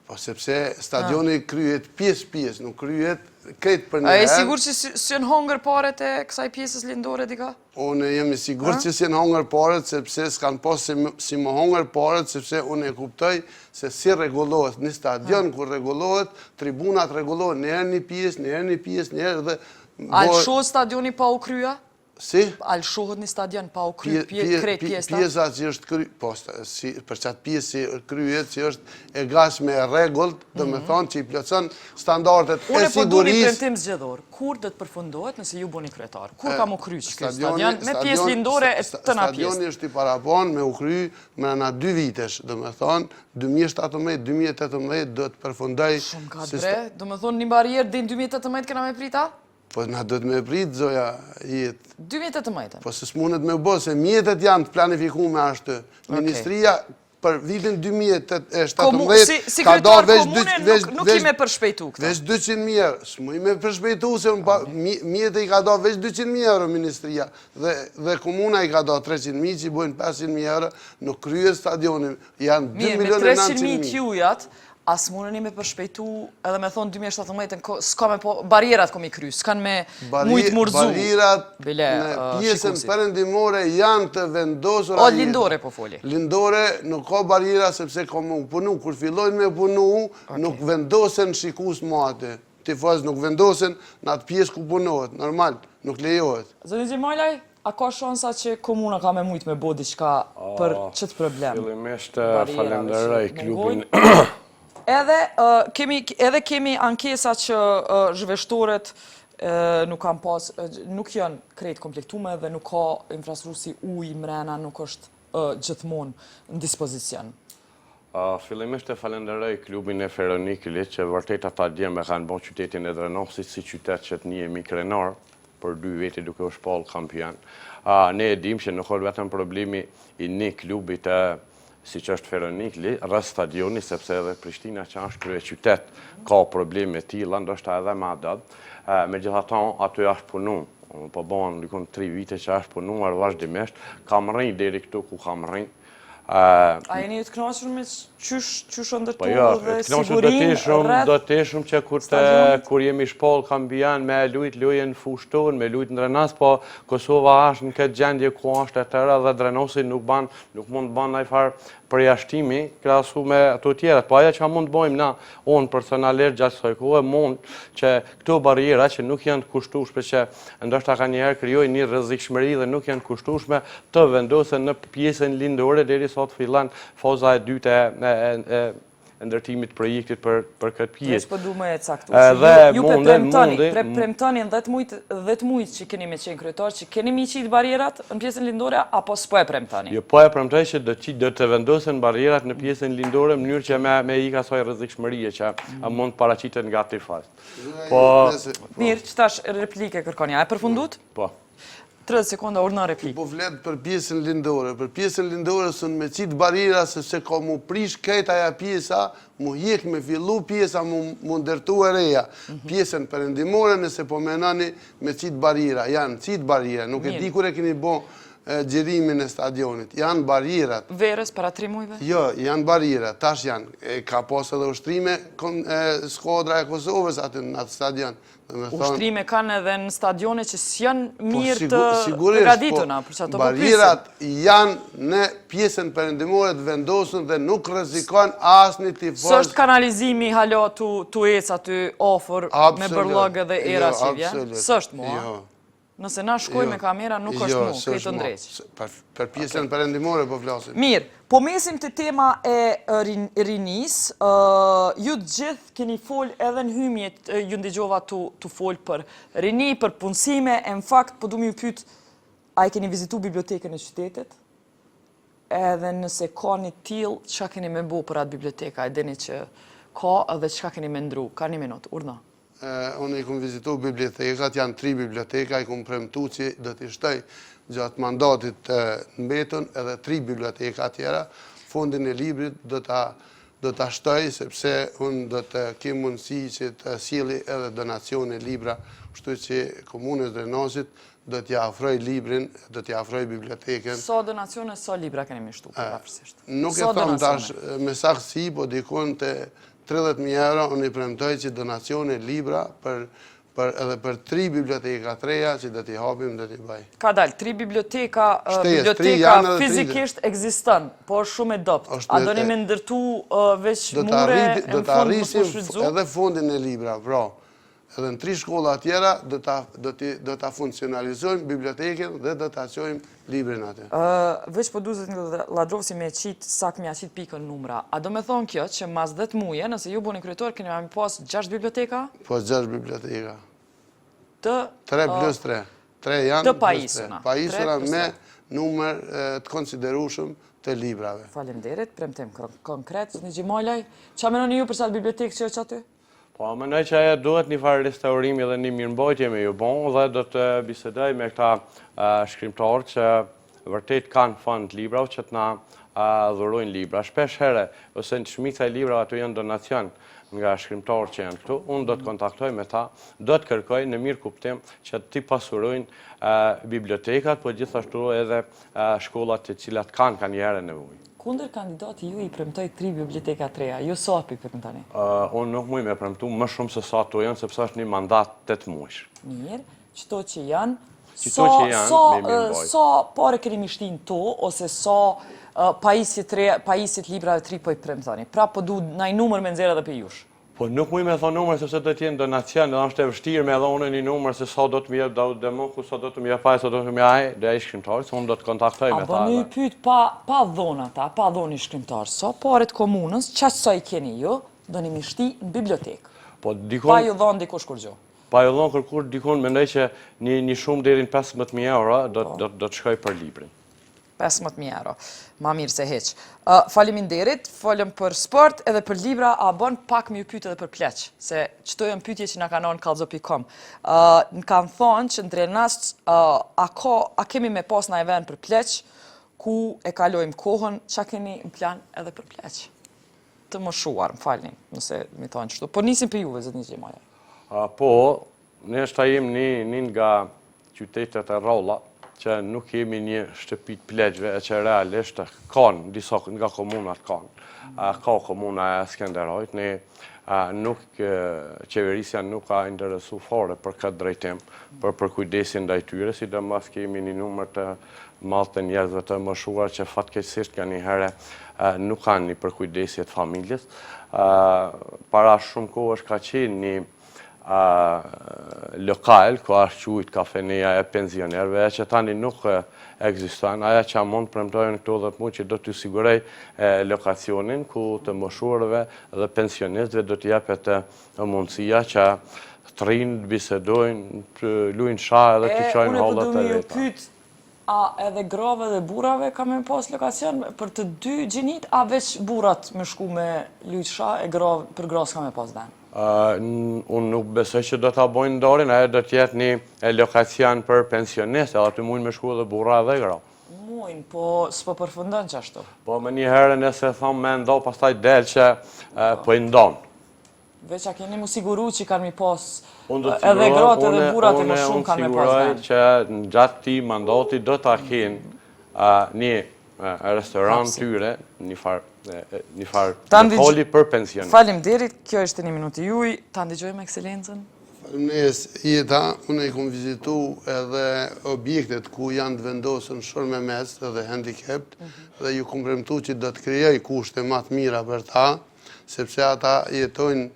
Po sepse stadioni kryhet pjesë pjesë, nuk kryhet krejt për një herë. A je sigurt që s'janë hongër paret e kësaj pjesës lindore dika? Unë jam i sigurt që s'janë hongër paret, sepse s'kanë pas si me hongër paret, sepse unë e kuptoj se si rregullohet një stadion, kur rregullohet, tribunat rregullohen një herë një pjesë, një herë një pjesë, një herë dhe... A lëshohet stadioni pa u krya? Si? A lëshohet një stadion pa u kry krejt pjesa? Pjesa që është kry, po, si, për qatë pjesë si kryhet, që është e gatshme e rregullt, do me mhm. thonë që i plotëson standardet e sigurisë. Unë po du një premtim zgjedhor, kur do të përfundohet nëse ju boni kryetar? Kur ka m'u kry që ky stadion me pjesë lindore e të na pjesë? Stadioni është i parapon me u kry mrena dy vitesh, do me thonë, 2017-2018 do të përfundoj... Shumë ka bre, do me thonë një barrierë dhe në 2018 kena me prita? Po na duhet me prit, zoja Jetë. 2018. Po se s'mundet me bo, se mjetet janë të planifikume ashtu. Ministria për vitin 2017 ka do veç... Nuk i me përshpejtu këta. Veç 200.000 euro. S'muj me përshpejtu, se mjetet i ka do veç 200.000 euro ministria. Dhe komuna i ka do 300.000, që i bojnë 500.000 euro, nuk kryhet stadioni. Janë 2 milionë e 900.000. Mirë, me 300.000 t'jujat, A s'muneni me përshpejtu edhe me thonë 2017 s'ka me po, barrierat ko m'i kry, s'kan me mujtë m'u rrzu. Barrierat në pjesën perëndimore janë të vendosura. O, lindore po foli. Lindore nuk ka barriera sepse ka me u punu. Kur fillojnë me punu, nuk vendosen shikus ma aty. Tifozë nuk vendosen në atë pjesë ku punohet, normal, nuk lejohet. Zoti Xhemajlaj? A ka shansa që komuna ka me mujtë me bo diçka për qëtë problem? Fillimisht falenderoj klubin. Edhe kemi edhe kemi ankesa që zhveshtoret nuk kanë pas nuk janë krejt komplektume dhe nuk ka infrastrukturë si ujë mrena, nuk është gjithmonë në dispozicion. Fillimisht e falenderoj klubin e Feronikelit që vërtet ata djem e kanë bo qytetin e Drenasit si qytet që të nihemi krenar për dy vite duke u shpallë kampion. Ne e dimë që nuk është vetëm problemi i një klubi të siç është Feronikeli, rreth stadionit, sepse edhe Prishtina që është kryeqytet ka probleme të tilla, ndoshta edhe ma dobët. Megjithatë, aty është punu, po bëhen dikun 3 vite që është punuar vazhdimisht, ka mrri deri këtu ku ka mrri. A jeni të kënaqur me qysh qysh u ndërtu po jo, dhe sigurinë rreth Do të ishum që kur të kur jemi shpall kampion me lujt lojën në fushë tonë, me lujt në Drenas, po Kosova është në këtë gjendje ku është e tëra dhe Drenasi nuk ban, nuk mund të ban najfarë përjashtimi krahasu me ato tjerat. Po ajo që mund të bëjmë na, unë personalisht gjatë kësaj kohe mund që këto barriera që nuk janë të kushtueshme që ndoshta kanjëherë krijojnë një rrezikshmëri dhe nuk janë të kushtueshme të vendosen në pjesën lindore derisa të fillon faza e dytë e e e ndërtimit të projektit për për këtë pjesë. Veç po du me e caktu. Edhe ju pe premtoni, pre premtoni në 10 mujt, 10 mujt që keni me qenë kryetar, që keni me i qitë barrierat në pjesën lindore, apo s'po e premtoni? Jo, po e premtoj që do të do të vendosen barrierat në pjesën lindore në mënyrë që me me ik asaj rrezikshmërie që mm. mund të paraqitet nga tifozët. Po, mirë, që tash replikë kërkoni, a e përfundut? Po. 30 sekonda urdhno replikë. Po flet për pjesën lindore, për pjesën lindore s'un me qitë barriera sepse ka mu prish krejt aja pjesa, mu hjek me fillu pjesa mu, mu ndërtu e reja. Mm -hmm. Pjesën perëndimore nëse po menoni me qitë barriera, janë qitë barriera, nuk e di kur e keni bo xhirimin e stadionit, janë barrierat. Verës, para tri mujve? Jo, janë barrierat, tash janë, e, ka pas edhe ushtrime kon, e, skuadra e Kosovës aty në atë stadion. Ushtrime kanë edhe në stadione që s'janë po, mirë të përgatituna, po, për qato po Barrierat janë në pjesën perëndimore të vendosun dhe nuk rrezikon asnjë tifoz. S'është kanalizimi hala tu, tu ecë aty afër me bërllog edhe era jo, që vjen? S'është mo, jo. Nëse na shkojmë me kamera, nuk është jo, mu, krejt të ndreq. Për pjesën perëndimore po flasim. Mirë, po mesim te tema e rinisë, ju të gjithë keni fol edhe në hymje, ju ndëgjova tu, tu fol për rini, për punësime, e në fakt, po du me ju pyt, a e keni vizitu bibliotekën e qytetit? Edhe nëse ka një tillë, çka keni me bo për atë bibliotekë, a e dini që ka edhe çka keni me ndru? Ka një minutë, urdhno. Unë i kum vizitu bibliotekat, janë tri biblioteka, i kum premtu që do t'i shtoj gjatë mandatit të mbetun edhe tri biblioteka tjera. Fondin e librit do ta do ta shtoj sepse unë do të kem mundësi që të sjelli edhe donacione libra, kështu që komunës Drenasit do t'ja afroj librin, do t'ja afroj bibliotekën. Sa donacione, sa libra keni me shtu, përafërsisht? Nuk e thom tash me saktësi, po dikun te 30.000 euro, unë i premtoj që donacione libra për për edhe për tri biblioteka të reja që do t'i hapim do t'i bëj. Ka dalë, tri biblioteka, biblioteka fizikisht ekziston, po është shumë e dobët. A doni me ndërtu veç mure e në fund mos u shfrytëzu? Edhe fondin e libra, pra. Edhe në tri shkolla tjera do ta do t'i do ta funksionalizojmë bibliotekën dhe do ta çojmë librin aty. Veç po du zotin Lladrovci me qit sakt me ja qit pikën numra. A do me thonë kjo që mas 10 muje, nëse ju boni kryetor, keni me pas 6 biblioteka? Po 6 biblioteka. Të 3 plus 3. 3 janë të pajisura. Pajisura me numër të konsiderueshëm të librave. Faleminderit, premtim konkret, zotni Xhemajlaj. Ça menoni ju për qat bibliotekë që është aty? Po, mendoj që ajo duhet një farë restaurimi dhe një mirëmbajtje me ju bo dhe do të bisedoj me këta shkrimtarë që vërtet kanë fond të librave që të na dhurojnë libra. Shpesh here, ose në shumica e librave ato janë donacion nga shkrimtarë që janë këtu, unë do të kontaktoj me ta, do të kërkoj në mirëkuptim që t'i pasurojnë bibliotekat, po gjithashtu edhe shkollat të cilat kanë kanjëherë nevojë. Kundër kandidati ju i premtoi tri biblioteka të reja, ju sa po i premtoni? Unë nuk muj me premtu më shumë se sa ato janë, sepse është një mandat 8 muajsh. Mirë, qëto që janë, sa, sa, sa pare keni me shti n'to, ose sa pajisje të reja, pajisje të librave të ri po i premtoni? Pra po du naj numër me nxjerrë edhe prej jush. Po nuk muj me thonë numër sepse do të jenë donacion, edhe është e vështirë me dhonë një numër se sa do të më jep Daut Demoku, sa do të më jep ai, sa do të më jep ai, do ai shkrimtari, se unë do të kontaktoj me ta. A bën me pyet pa pa dhonë ata, pa dhonë shkrimtar, sa pare të komunës, qaq sa i keni ju, doni mi shti në bibliotekë. Po dikun Pa ju dhonë dikush kurgjo. Pa ju dhonë kërkush dikun mendoj që një një shumë deri në 15000 euro do po. do do të shkojë për librin. 15.000 euro. Ma mirë se hiq. Faleminderit, folëm për sport edhe për libra, a bën pak me ju pyet edhe për pleq, se qëto janë pyetje që na kanë ardh në kallxo.com. Në kanë thonë që në Drenas, a, ka, a kemi me pas naj vend për pleq, ku e kalojmë kohën, ça keni në plan edhe për pleq? Të moshuar, më falni, nëse mi thonë qështu. Po nisim prej juve, zotni Xhemaj. Po, Ne ndoshta jemi një, një nga qytetet e rralla që nuk kemi një shtëpi të pleqve e që realisht kanë, disa nga komunat kanë. Ka komuna e Skenderajt, ne nuk, qeverisja nuk ka interesu fare për këtë drejtim, për përkujdesin ndaj tyre, sidomos kemi një numër të madh të njerëzve të moshuar që fatkeqësisht nganjëherë nuk kanë një përkujdesje të familjes. Para shumë kohësh ka qenë një lokal, ku është qujtë kafeneja e pensionerëve, e që tani nuk ekziston, aja që mund të premtoj në këto 10 muaj që do t'ju siguroj lokacionin, ku të moshuarve dhe pensionistëve do t'i jepet mundësia që të rrinë, të bisedojnë, të lujnë shah edhe të qajnë hallet e veta. A edhe grave dhe burrave ka me pas lokacion për të dy gjinitë, a veç burrat me shku me lujt shah e gra, për gra s'ka me pas ven? Unë nuk besoj që do ta bojnë ndarjen, ajo do të jetë një lokacion për pensionistë, edhe aty mujnë me shku edhe burra edhe gra. Mujnë, po s'po përfundon qashtu. Po menjëherë nëse thonë me nda, pastaj del që po i ndon. Veç a keni mu siguru që kanë mi pas edhe gratë edhe burrat e moshumë kanë me pas vend. Unë siguroj që në gjatë këtij mandati do ta kenë një restoran tyre, një farë një farë lokali për pensionistë. Faleminderit, kjo ishte një minutë juaj, ta ndëgjojmë ekselencën. Faleminderit, Jeta, unë i kom vizitu edhe objektet ku janë të vendosën shurmemecët edhe handicapped mhm. dhe ju kom premtu që do të krijoj kushte ma të mira për ta. sepse ata jetojnë,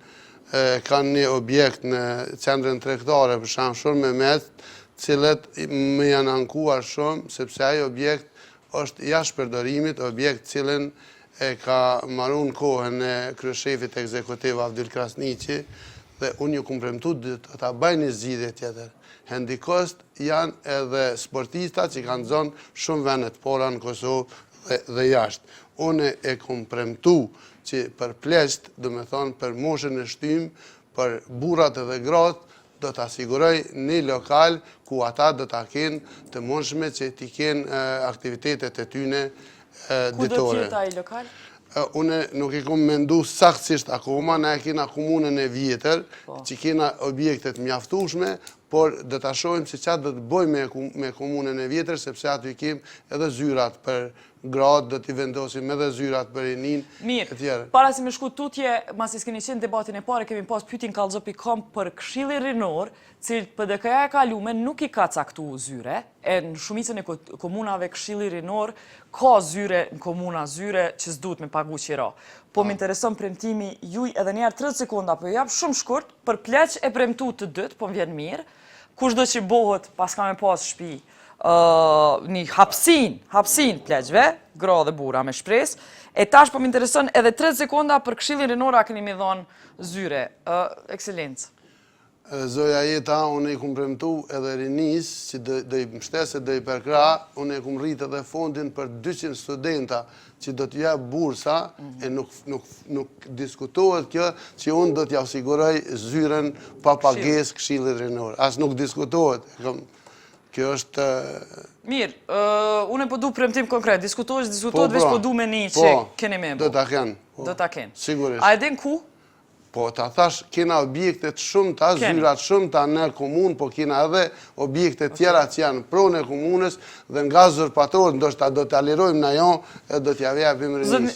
kanë një objekt në qendrën tregtare për shembull shurmemecët, të cilët më janë ankuar shumë, sepse ai objekt është jashtë përdorimit, objekt të cilin e ka maru në kohën e kryeshefit ekzekutiv Avdyl Krasniqi, dhe unë ju kom premtu do ta baj një zgjidhje tjetër. Handikapët janë edhe sportista që kanë zonë shumë vende të para në Kosovë dhe, dhe jashtë. Unë e kom premtu që për pleqtë, domethonë për moshën e shtymë, për burrat edhe gratë, do ta siguroj një lokal ku ata do ta kenë të mundshme që t'i kenë aktivitetet e tyne ditore. Ku do të jetë ai lokal? Unë nuk e kom mendu saktësisht akoma, na e kena komunën e vjetër, po. që kena objektet mjaftushme, por do ta shohim se ça do të bëjmë me komunën e vjetër, sepse aty kem edhe zyrat për gratë, do t'i vendosim edhe zyrat për rininë, e tjerë. Mirë, para se me shku tutje, masi s'keni qenë debatin e parë, kemi pas pytjen kallxo.com për këshillin rinor, cilit PDK-ja e kalume nuk i ka caktu zyre, e në shumicën e komunave këshilli rinor ka zyre në komuna zyre që s'duhet me pagu qira. Po më intereson premtimi juj edhe njëherë 30 sekonda, po ju jap shumë shkurt, për pleq e premtu të dytë, po më vjen mirë, kushdo që bohet, paska me pas shpi, një hapsin, hapsin pleqve, gra dhe burra me shpresë, e tash po më intereson edhe 30 sekonda për këshillin rinor a keni mi dhonë zyre. Ekselencë. Zoja Jeta, unë i kum premtu edhe rinisë, që do i mbështes e do i përkrah, unë e kum rritë edhe fondin për 200 studenta që do t'ju jap bursa, e nuk, nuk, nuk diskutohet kjo që unë do t'jau siguroj zyrën pa pagesë këshillit rinor. As nuk diskutohet. Kjo është... Mirë, unë po du premtim konkret, diskutohet, diskutohet, po, veç po du me ni që po, keni me bo. Do ta kenë. Po. Do ta kenë. Sigurisht. A e din ku? Po, ta thash, kena objekte të shumta, zyra të shumta në komunë, po kena edhe objekte tjera që janë pronë e komunës dhe nga uzurpatorët, ndoshta do ta lirojmë na jo, e do t'ja japim rinisë.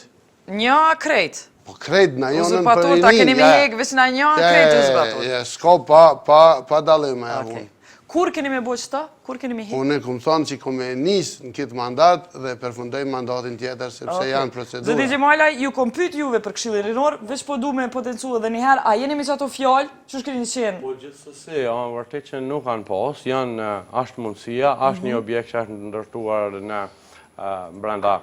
Një krejt? Po krejt, na jo në për rinin. Uzurpatorët, ta keni me hek, veç na një krejt uzurpatorët. Ja, s'ka pa, pa, pa dallim e unë. Kur keni me bo qëta? Kur keni me hi? Unë kom thonë që kom me nis në këtë mandat dhe përfundoj mandatin tjetër, sepse janë procedura. Zoti Xhemajlaj, ju kom pyt juve për këshillin rinor, veç po du me potencu edhe një herë, a jeni me qato fjalë? Qysh keni qenë? Po gjithsesi, a vërtet që nuk kanë pas, janë, ashtë mundësia, ashtë një mhm. objekt që është ndërtuar në brenda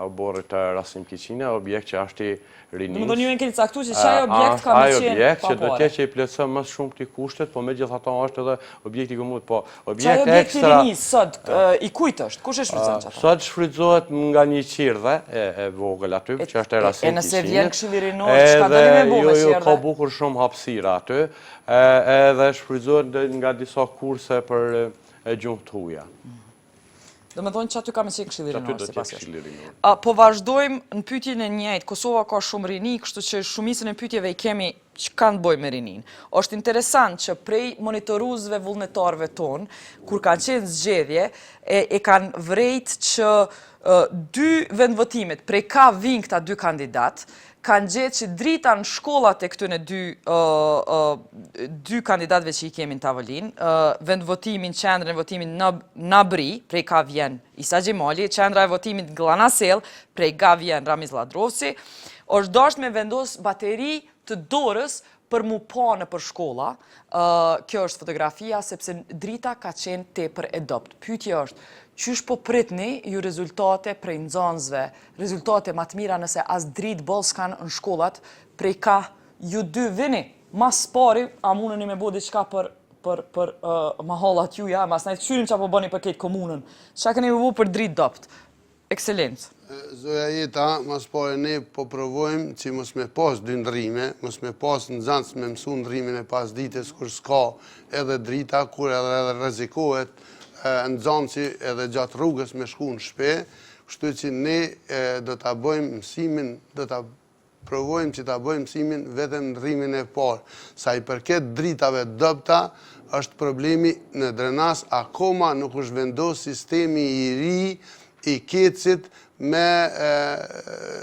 oborrit të Rasim Kiqina, objekt që është i rinisë. Domethënë ju e keni caktu që qaj objekt ka me qenë Ai objekt që do të jetë që i plotëson më shumë këti kushtet, po megjithatë është edhe objekti i komunës, po objekt ekstra... Qaj objekt i rinisë sot, i kujt është? Kush e shfrytëzon qato? Sot shfrytëzohet nga një çerdhe e vogël aty, që është e Rasim Kiqinës. E nëse vjen këshilli rinor, çka doni me bo me çerdhe? Jo, jo, ka bukur shumë hapësira aty, edhe shfrytëzohet nga disa kurse për gjuhë të huja. Domethonë që aty ka me qenë këshilli rinor, sipas jush. Po vazhdojmë në pytjen e njëjtë, Kosova ka shumë rini, kështu që shumicën e pytjeve i kemi që kanë të bëjnë me rinin. është interesant që prej monitoruesve vullnetarëve tonë, kur kanë qenë zgjedhje, e, e kanë vrejt që dy vendvotimet, prej ka vinë këta dy kandidat, kanë gjetë që drita në shkollat e këtyne dy, dy kandidatëve që i kemi në tavolinë, vendvotimin, qendrën e votimit në Nabri, prej ka vjen Isa Xhemali, qendra e votimit në Gllanasellë, prej ka vjen Ramiz Lladrovci, është dasht me vendos bateri të dorës për mu pa nëpër shkolla, kjo është fotografia, sepse drita ka qenë tepër e dobët. Pyetja është, qysh po pritni ju rezultate prej nxënësve, rezultate ma të mira nëse as dritë boll s'kanë në shkollat, prej ka ju dy vini, mas pari, a mundeni me bo diçka për për për uh, mahallat juja, masnej të kqyrim çka po bëni për këtë komunën. Çka keni me bo për dritë dobt? Ekselencë. Zoja Jeta, mas pari ne po provojmë që mos me pas dy ndrrime, mos me pas nxënës me mësu ndrrimin e pasdites kur s'ka edhe drita, kur edhe edhe rrezikohet nxënësi edhe gjatë rrugës me shku në shpi, kështu që ne do ta bëjmë mësimin, do ta Provojmë që ta bëjmë mësimin vetëm ndrrimin e parë. Sa i përket dritave të dobëta, është problemi në Drenas akoma nuk është vendosë sistemi i ri i KEDS-it me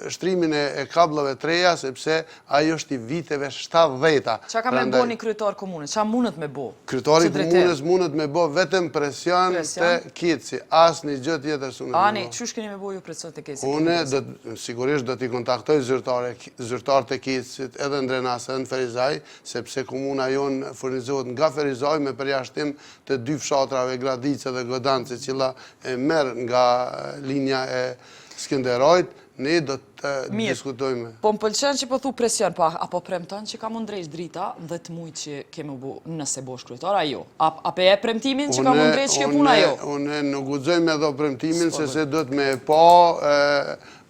shtrimin e kabllove të reja, sepse ai është i viteve 70-ta. Çka ka me bo një kryetar komune? Çka mundet me bo? Kryetari i komunës mundet me bo vetëm presion te KEDS-i, asnjë gjë tjetër s'mundet me bo. Ani, qysh keni me bo ju presion te KEDS-i? Unë, sigurisht, do t'i kontaktoj zyrtarët e KEDS-it edhe në Drenas edhe në Ferizaj, sepse komuna jonë furnizohet nga Ferizaj me përjashtim të dy fshatrave Gradicë dhe Godanc, e cila e merr nga linja e Skenderajt, Ne do të diskutojmë. Po më pëlqen që po thu presion, po a po premton që ka m'u ndreq drita në 10 muaj që ke me bo, nëse bohesh kryetar, a jo? A, a pe e premtimin që ka m'u ndreq kjo puna, jo? Unë nuk guxoj me dho premtimin, se se do të me e pa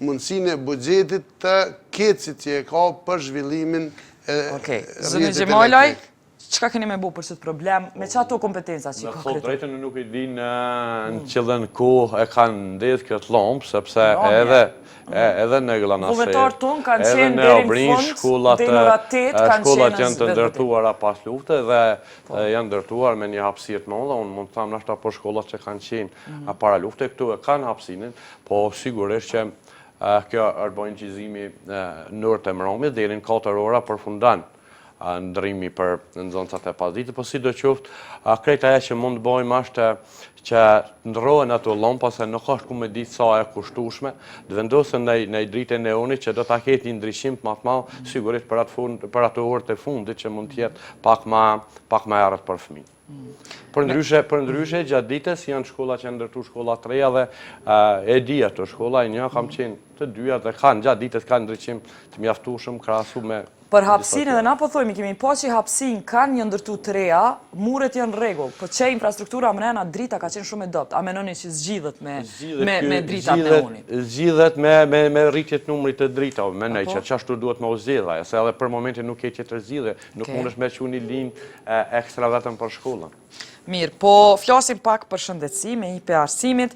mundësinë e buxhetit të KEDS-it që e ka për zhvillimin e rrjetit elektrik. Çka keni me bo për qëtë problem, me qato kompetenca që i ka kryetar? Me thonë drejtën, nuk e di në mm. cilën kohë e kanë ndezë këtë llampë, sepse edhe edhe në Gllanasellë, tonë kanë qenë deri në fund, deri në ora 8 kanë qenë shkollat janë të ndërtuara pas lufte dhe po. janë ndërtuar me një hapësirë të madhe, unë mund të them ndoshta për shkollat që kanë qenë mm. para lufte këtu e kanë hapësirën, po sigurisht që kjo është bojnë incizimi në orët e mramjes, deri në 4 ora përfundon ndrrimi për nxënësat e pasdites, po sidoqoftë, krejt ajo që mund të bojmë është që të ndrrohen ato llampa, se nuk është ku me ditë sa e kushtueshme, të vendosen naj dritë neoni që do ta ketë një ndryshim të ma të madh, sigurisht për atë fund, për ato orët e fundit që mund të jetë pak ma pak ma errët për fëmijë. Përndryshe, përndryshe gjatë ditës janë shkolla që janë ndërtu shkolla të reja dhe e di ato shkolla, e një kam qenë të dyja dhe kanë gjatë ditës kanë ndriçim të mjaftueshëm krahasu me Për hapësinë edhe na po thojmë, kemi pa që hapësinë kanë një ndërtu të reja, muret janë rregull, po që infrastruktura mrena drita ka qenë shumë e dobët. A menoni që zgjidhet me me me dritat neonit? Zgjidhet me me me rritje të numrit të dritave, mendoj po. që qashtu duhet me u zgjidh, se edhe për momentin nuk ke tjetër zgjidhje, nuk mundesh me çu një linjë ekstra vetëm për shkollën. Mirë, po flasim pak për shëndetësi me IP arsimit.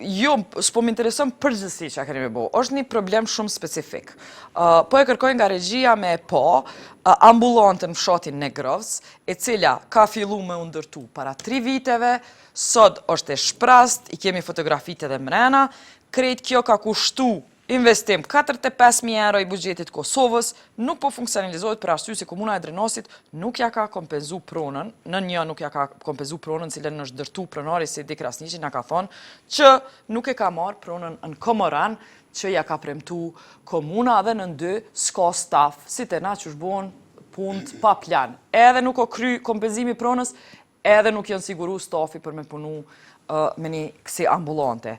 Jo, s'po më intereson përgjithësi çka keni me bo. Është një problem shumë specifik. Po e kërkoj nga regjia me e pa ambulantën në fshatin Negrovc, e cila ka fillu me u ndërtu para tri viteve, sot është e shprazt, i kemi fotografitë edhe mrena, krejt kjo ka kushtu. Investim 45.000 euro i buxhetit Kosovës nuk po funksionalizohet për arsye se komuna e Drenasit nuk ja ka kompenzu pronën, në një nuk ja ka kompenzu pronën cilën është dërtu pronari Sejdi Krasniqi na ka thonë që nuk e ka marrë pronën në Komoran që ja ka premtu komuna dhe nën dy s'ka staf, si te na që bon punët pa plan. Edhe nuk o kry kompenzimi pronës, edhe nuk janë siguru stafi për me punu me një kësi ambulante.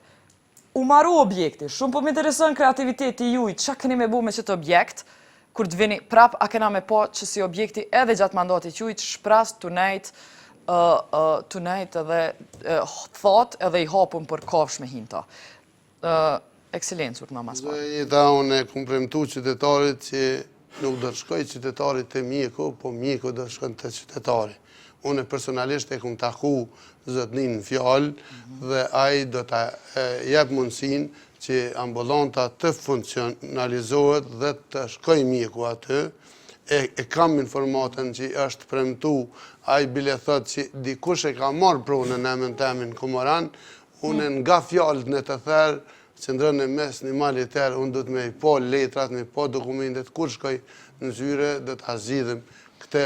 U maru objekti, shumë po më intereson kreativiteti juj, ça keni me bu me qëtë objekt, kur të vini prap, a kena me pa që si objekti edhe gjatë mandatit juj, që shpras të nejt, të nejt edhe thot edhe i hapun për kafsh me hinta. Ekselencë, urdhno mas pari. Jeta, unë e kum premtu qytetarit që nuk do të shkoj qytetari te mjeku, po mjeku do të shkon te qytetari. Unë personalisht e kum taku zotnin në fjalë dhe ai do ta jep mundësinë që ambulanta të funksionalizohet dhe të shkoj mjeku aty. E, e kam informatën që është premtu, ai bile thot që dikush e ka marrë pronën në emën temin Komoran, unë nga fjalët në të therë, qëndron në mes një mali tërë, unë do të me i po letrat, me i po dokumentet, kur shkoj në zyre, do të zgjidhim këtë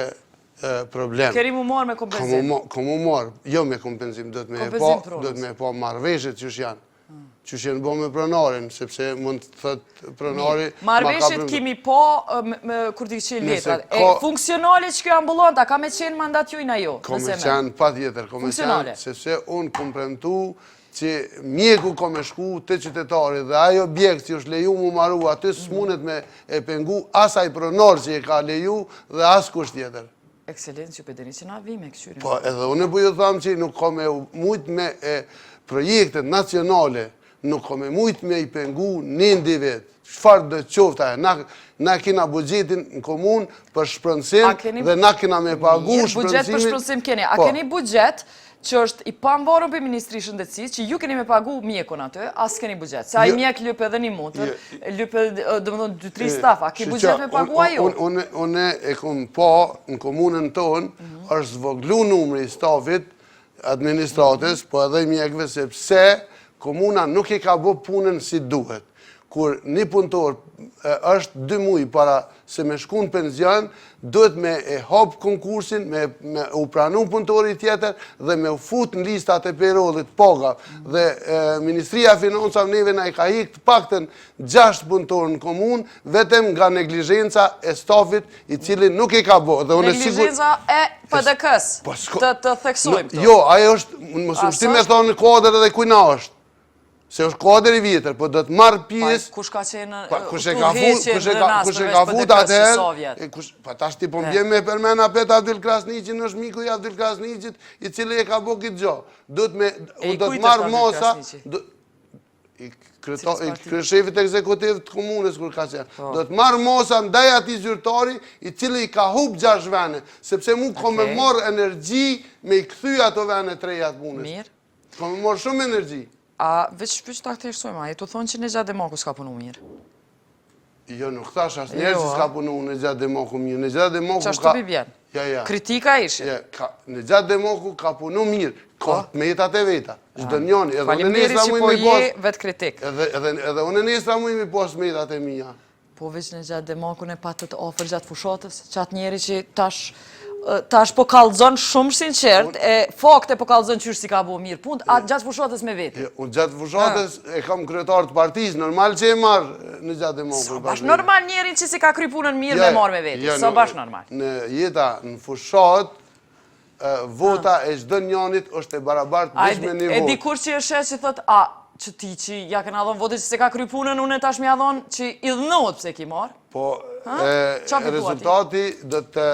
problem. Keni mu marrë me kompenzim? Kom mu marrë, jo me kompenzim, do të me po, do të me po marrëveshjet qysh janë. Hmm. Qysh janë bo me pronarin, sepse mund të thët pronari... Marrëveshjet kemi po kur t'i qenë letrat. E funksionale që kjo ambulanta, ka me qenë mandat juj në jo? Ka me qenë, pa tjetër, ka me qenë, sepse unë kom premtu që mjeku ka me shku te qytetari dhe ai objekt që është leju mu maru aty s'munet me e pengu as ai pronar që e ka leju dhe as kush tjetër. Ekselencë, ju pe dini që na vi me këqyrim. Po, edhe unë po ju tham që nuk ka me mujt me e projektet nacionale, nuk ka me mujt me i pengu një individ. Çfarë do qoftë ajo, na, na kena buxhetin në komunë për shpronësim dhe na kena me pagu shpronësimin. Buxhet për shpronësim keni. A po. keni buxhet që është i pamvarur prej Ministrisë Shëndetësisë, që ju keni me pagu mjekun aty, a s'keni buxhet. Se ai jo. mjek lyp edhe një motër, lyp edhe, domethënë, dy, tri staf, a ke buxhet me pagu a jo? Unë e kom pa në komunën tonë, mhm. është zvoglu numri i stafit, administratës, po edhe i mjekëve, sepse komuna nuk e ka bo punën si duhet. Kur një punëtor është dy muj para se me shku në penzion, duhet me e hap konkursin, me, me u pranu punëtori tjetër dhe me u fut në listat e payrollit paga. Dhe e, Ministria e Financave neve na i ka hik të paktën 6 punëtorë në komunë, vetëm nga neglizhenca e stafit i cili nuk e ka bo. Dhe unë sigur... Neglizhenca e PDK-s, po, të, të theksojmë këto. Jo, ajo është, mos u shti me thonë në kuadër edhe kujna është. Se është kuadër i vjetër, po do të marrë pjesë... Kush ka qenë pa, kush e ka fut, kush e ka, kush e ka fut atëherë, kush, pa tash ti po m'bjen me përmend apet Avdyl Krasniqin, është miku i Avdyl Krasniqit, i cili e ka bo këtë gjo. Do të me, do të marrë masa, i kryeshefit ekzekutiv të komunës kur ka qenë. Po. Do të marrë masa ndaj atij zyrtari i cili i ka hup 6 vene, sepse mu ka me marrë energji me i kthy ato vene të reja të punës. Mirë. Ka me marrë shumë energji. A, veç veç ta thjeshtësojmë, a je tu thonë që Nexhat Demaku s'ka punu mirë? Jo, nuk thash asnjëherë që jo, s'ka punu Nexhat Demaku mirë. Nexhat Demaku ka... Qashtu bjen? Ja, ja. Kritika ishin? Ja, ka... Nexhat Demaku ka punu mirë. Ka po. të metat e veta. Çdo njoni. Edhe unë nesra muj mi po je vetëkritik. Edhe, edhe, edhe unë nesra muj mi pas metat e mija. Po veç Nexhat Demakun e patët afër gjatë fushatës, qatë njeri që tash tash po kallzon shumë sinqert, e fakte po kallzon qysh s'i ka bo mirë punë, a gjatë fushatës me veti? Jo, unë gjatë fushatës e kam kryetar të partisë, normal që e marr Nexhat Demakun. S'o bash normal njerin që s'i ka kry punën mirë me marrë me veti, s'o bash normal. Në jeta, në fushatë, vota e çdo njanit është e barabartë veç me një votë. E dikush që e sheh që thot, a, që ti që ja kena dhonë votën që s'e ka kry punën, unë tash me ja dhonë që idhnohet pse ki marrë. Po, rezultati do të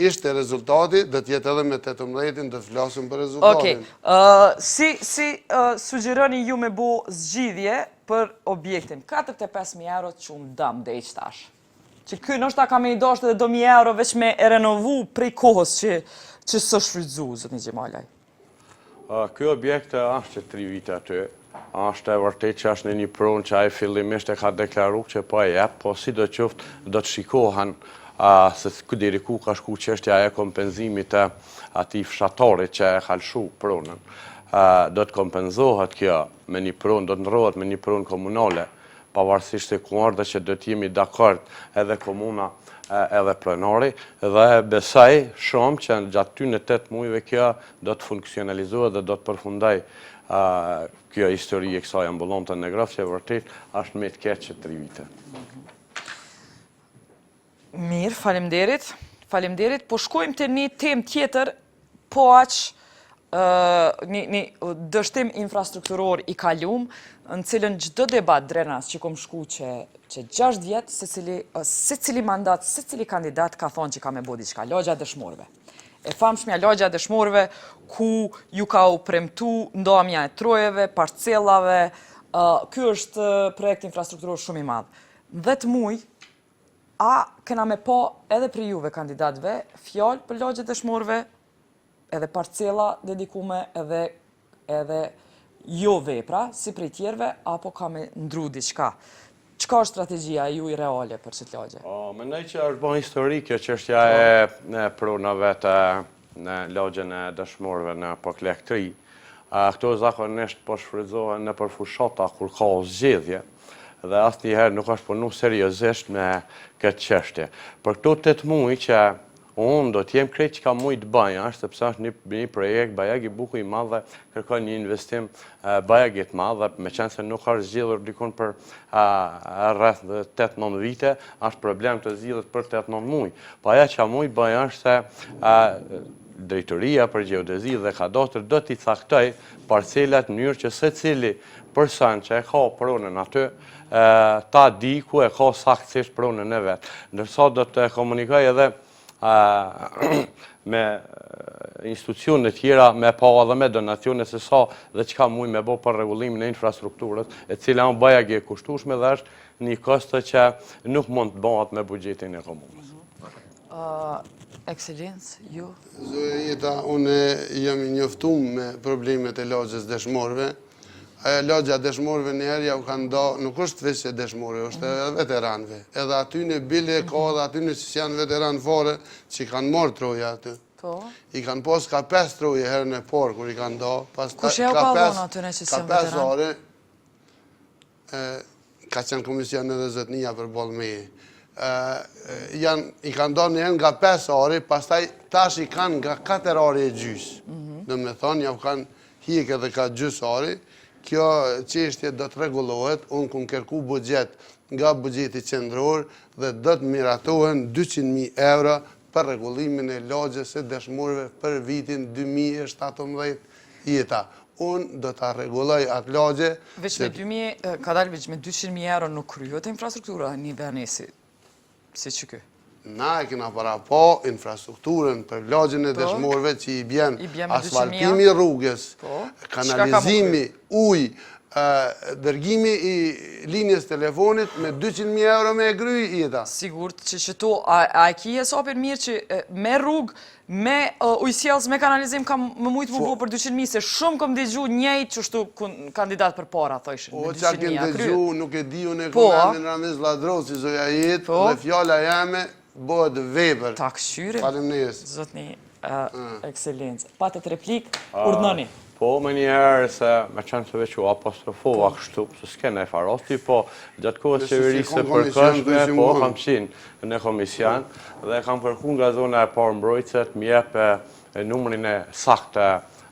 ishte rezultati, do të jetë edhe me 18-in, do të flasim për rezultatin. Okej, si, si sugjeroni ju me bo zgjidhje për objektin? 45.000 euro që unë dam dhe i tash. Që ky ndoshta ka me i dashtë edhe do mijë euro veç me e renovu prej kohës që që s'është shfrytëzu, zotni Xhemalaj. Ky objekt është që tri vite aty, është e vërtet që është në një pronë që ai fillimisht e ka deklaru që po e jep, po sido qoftë do të shikohen se deri ku ka shku çështja e kompenzimit të atij fshatarit që e ka lëshu pronën. Do të kompenzohet kjo me një pronë, do të ndrrohet me një pronë komunale. pavarësisht se ku është dhe që do të jemi dakord edhe komuna edhe pronari dhe besoj shumë që gjatë këtyne 8 mujve kjo do të funksionalizohet dhe do të përfundojë kjo histori e kësaj ambulante në Negrofc që vërtet është me të keq që 3 vite. Mirë, faleminderit. Faleminderit. Po shkojmë te një temë tjetër, po aq një, një dështim infrastrukturor i kalum, në cilën çdo debat Drenas që kom shku që, që 6 vjet, secili, secili mandat, secili kandidat ka thonë që ka me bo diçka, lagja e dëshmorëve. E famshmja lagja e dëshmorëve ku ju ka u premtu ndamja e trojeve, parcelave, uh, ky është projekt infrastrukturor shumë i madh. 10 muj, A kena me pa edhe prej juve kandidatëve fjalë për lagje dëshmorëve, edhe parcela dedikume edhe edhe jo vepra, si prej tjerëve, apo ka me ndru diçka? Çka është strategjia e juj reale për qëtë lagje? Mendoj që është bo histori kjo çështja e pronave të në lagjen e dëshmorëve në Poklek 3. Këto zakonisht po shfrytëzohen nëpër fushata kur ka zgjedhje dhe asnjëherë nuk është punu seriozisht me këtë çështje. Për këto 8 muaj që unë do të jem krejt çka muj të bëj është sepse është një, një projekt bajagi i bukur i madh dhe kërkon një investim bajagi të madh dhe meqenëse nuk është zgjidhur dikun për rreth 8-9 vite, është problem të zgjidhet për 8-9 muaj. Po ajo që muj bëj është se drejtoria për gjeodezi dhe kadastër do t'i caktoj parcelat në mënyrë që secili person që e ka pronën aty, ta di ku e ka saktësisht pronën e vet. Ndërsa do të komunikoj edhe me institucione tjera me pa edhe me donacione se sa dhe çka muj me bo për rregullimin e infrastrukturës, e cila është bajagi e kushtueshme dhe është një kosto që nuk mund të bëhet me buxhetin e komunës. Ekselencë, ju? Zoja Jeta, unë jam i njoftum me problemet e lagjes dëshmorëve, Ajo lagja e dëshmorëve njëherë jau kanë da, nuk është veç e dëshmorëve, është edhe veteranëve. Edhe atyne bile ka edhe atyne që s'janë veteran fare, që kanë marrë troje aty. Po. I kanë pas ka 5 troje herën e parë kur i kanë da, pas Kush jau ka dhonë atyne që s'janë veteran? Ka 5 are, ka qenë komision edhe zotnia përballë meje. Janë, i kanë da njëherë nga 5 ari, pastaj tash i kanë nga 4 ari e gjysë. Mm Do me thonë, jau kanë hjek edhe ka gjysë ari, kjo çështje do të rregullohet, unë kum kërku buxhet nga buxheti qendror dhe do të miratohen 200.000 euro për rregullimin e lagjes së dëshmorëve për vitin 2017 jeta. Unë do ta rregulloj atë lagje. Veç me 2000, ka dalë veç me 200.000 euro nuk kryhet infrastruktura një veni si, si që ky. Na e kena parapa infrastrukturën për lagjen e po. dëshmorëve që i bjen asfaltimi i rrugës, po. kanalizimi, ujë, dërgimi i linjës telefonit me 200.000 euro me e kry jeta. Sigurt që qëto, a e ki hesapin mirë që me rrugë, me ujësjellës, me kanalizim ka me mujtë me bo për 200.000, se shumë kom digju njëjtë qështu kandidat përpara, thojshin, me 200.000, a kryhet. O, qa kem dëgju, nuk e di, unë e kom emnin Ramiz Lladrovci, zoja jetë, po. dhe fjala jeme bëhet vepër. Ta këqyrim. Faleminderit. Zotni, Ekselencë. Patët replikë, urdhnoni. Po, menjëherë se me qenë se veç u apostrofova po. kështu, se s'ke në faroti, po gjatë kohës qeverisë së përkohshme, po, kam qenë në komision, dhe kam kërku nga zona e parë mbrojtëse të më jep numrin e saktë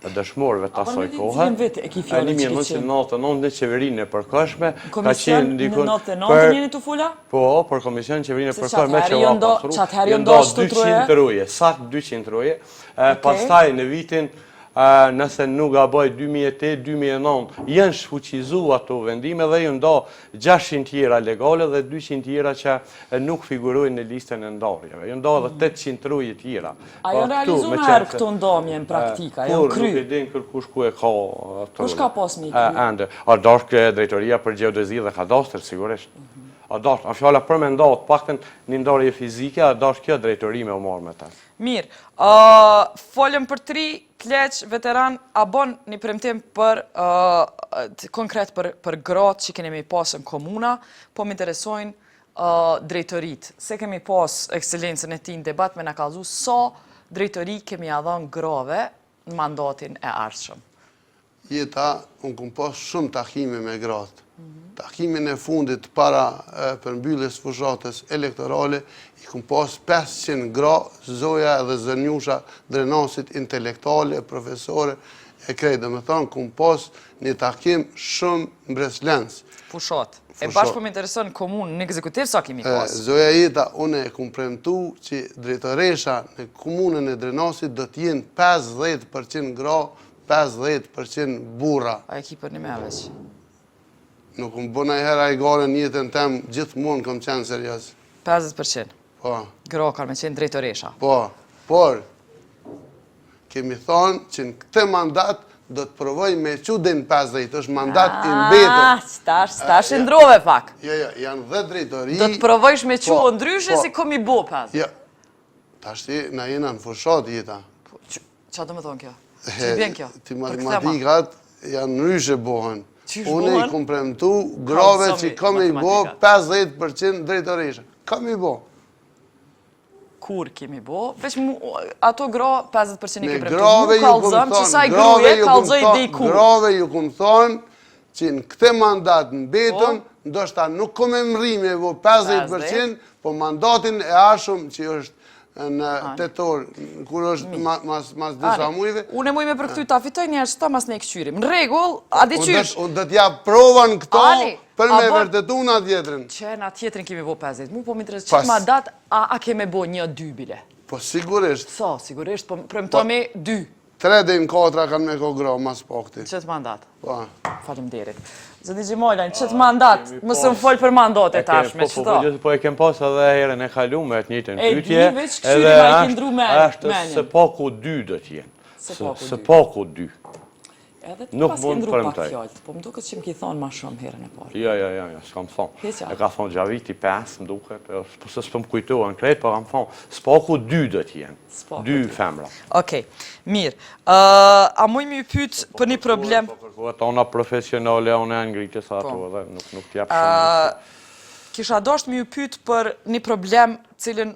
të dëshmorëve të asaj kohe. Në vit e ki fjalën që ki qenë? 1999 në qeverinë e përkohshme. Ka qenë dikun... Në 99 njeni të fula? Po, për komision qeverinë e përkohshme që u apostru. Që atëherë janë do ashtu troje? 200 troje, sakt 200 troje. Pastaj në vitin nëse nuk gaboj 2008-2009, janë shfuqizu ato vendime dhe janë do 600 tjera legale dhe 200 tjera që nuk figurojnë në listën e ndarjeve. Janë do edhe 800 troje tjera. A janë realizu niherë këto ndamje në praktika, janë kry? Nuk e din kërkush ku e ka të Kush ka pas me i kry? Ende. A dashtë drejtoria për gjeodezi dhe kadastër, sigurisht. Mhm. A dashtë, a fjala për me nda, të paktën një ndarje fizike, a dashtë kjo drejtori me u marrë me ta. Mirë, folëm për tri pleq veteran, a bon një premtim për, konkret për, për gratë që keni me i pasë në komuna, po më interesojnë drejtoritë. Se kemi pas ekselencën e tij në debat me na kallzu sa drejtori kemi ja dhënë grave në mandatin e ardhshëm. Jeta, unë kom pas shumë takime me gratë. Takimin e fundit para përmbylljes fushatës elektorale, i kom pas 500 gra, zoja edhe zonjusha, Drenasit intelektuale, profesore, e krejt. Domethonë, kom pas një takim shumë mbresëlënës. Fushatë. E bash po më intereson komunë në ekzekutiv sa kemi pas. Zoja Jeta, unë e kom premtu që drejtoresha në komunën e Drenasit do t'jenë 50% gra, 50% burra. A e ki për një me veç? Nuk kom bo najherë hajgare në jetën tem, gjithmonë kom qenë serioz. 50%? Po. Gra kanë me qenë drejtoresha? Po, por, kemi thonë që në këtë mandat do të provoj me çu deri në 50, është mandat i mbetur. Ah, tash, tash e ndrove pak. Jo, jo, janë 10 drejtori. Do të provojsh me çu po, ndryshe po, si kom i bo 50. Jo, tash ti na jena në fushatë Jeta. Po, Ça do me thonë kjo? Që bjen kjo? Ti matematikat janë ndryshe bohen. Unë i kom premtu grave që kam i bo 50% drejtoresha. Kam i bo. Kur kemi bo? Veç mu, ato gra 50% i ke premtu. Mu kallzom që saj gruje, kallzoj dhe i kur. Grave ju kom thonë që në këtë mandat mbetun, po. ndoshta nuk kom me mrri me bo 50%, po mandatin e ardhshëm që është në tetor, kur është mas disa mujve. Unë e muj me përkthy ta fitoj një herë mas ne këqyrim. Në rregull, a di qysh? Unë do t'jap prova në këto për me vërtetu na tjetrin. Që na tjetrin kemi bo 50. Mu po më intereson qët mandat, a kemi bo një, dy bile? Po sigurisht. So, sigurisht, po premtomi dy. Tre deri në katra kanë me kon gra, mas pakti. Në qëtë mandat? Po. Faleminderit. Zoti Xhemajlaj, në qëtë mandat, mos më fol për mandate tash, me qëto. Po, po, po e kem pas edhe herën e kalume, të njëjtën pyetje. E di, veç këqyri ma i ki ndru menjen. Është së paku dy do t'jenë. Së paku dy. Edhe ti paske ndru pak fjalët, po më duket që më ki thonë ma shumë herën e parë. Jo, jo, jo, jo, s'kam thonë. E ka thonë Xhaviti 5, më duket, po se s'po më kujtohen krejt, po kam thonë, s'paku dy do t'jenë, dy femra. Okej, mirë. A muj me ju pyt për një problem? Po kërkohet ana profesionale, ana e ngritjes ato po. edhe, nuk, nuk t'jap shumë. Kisha dosht me ju pyt për një problem cilin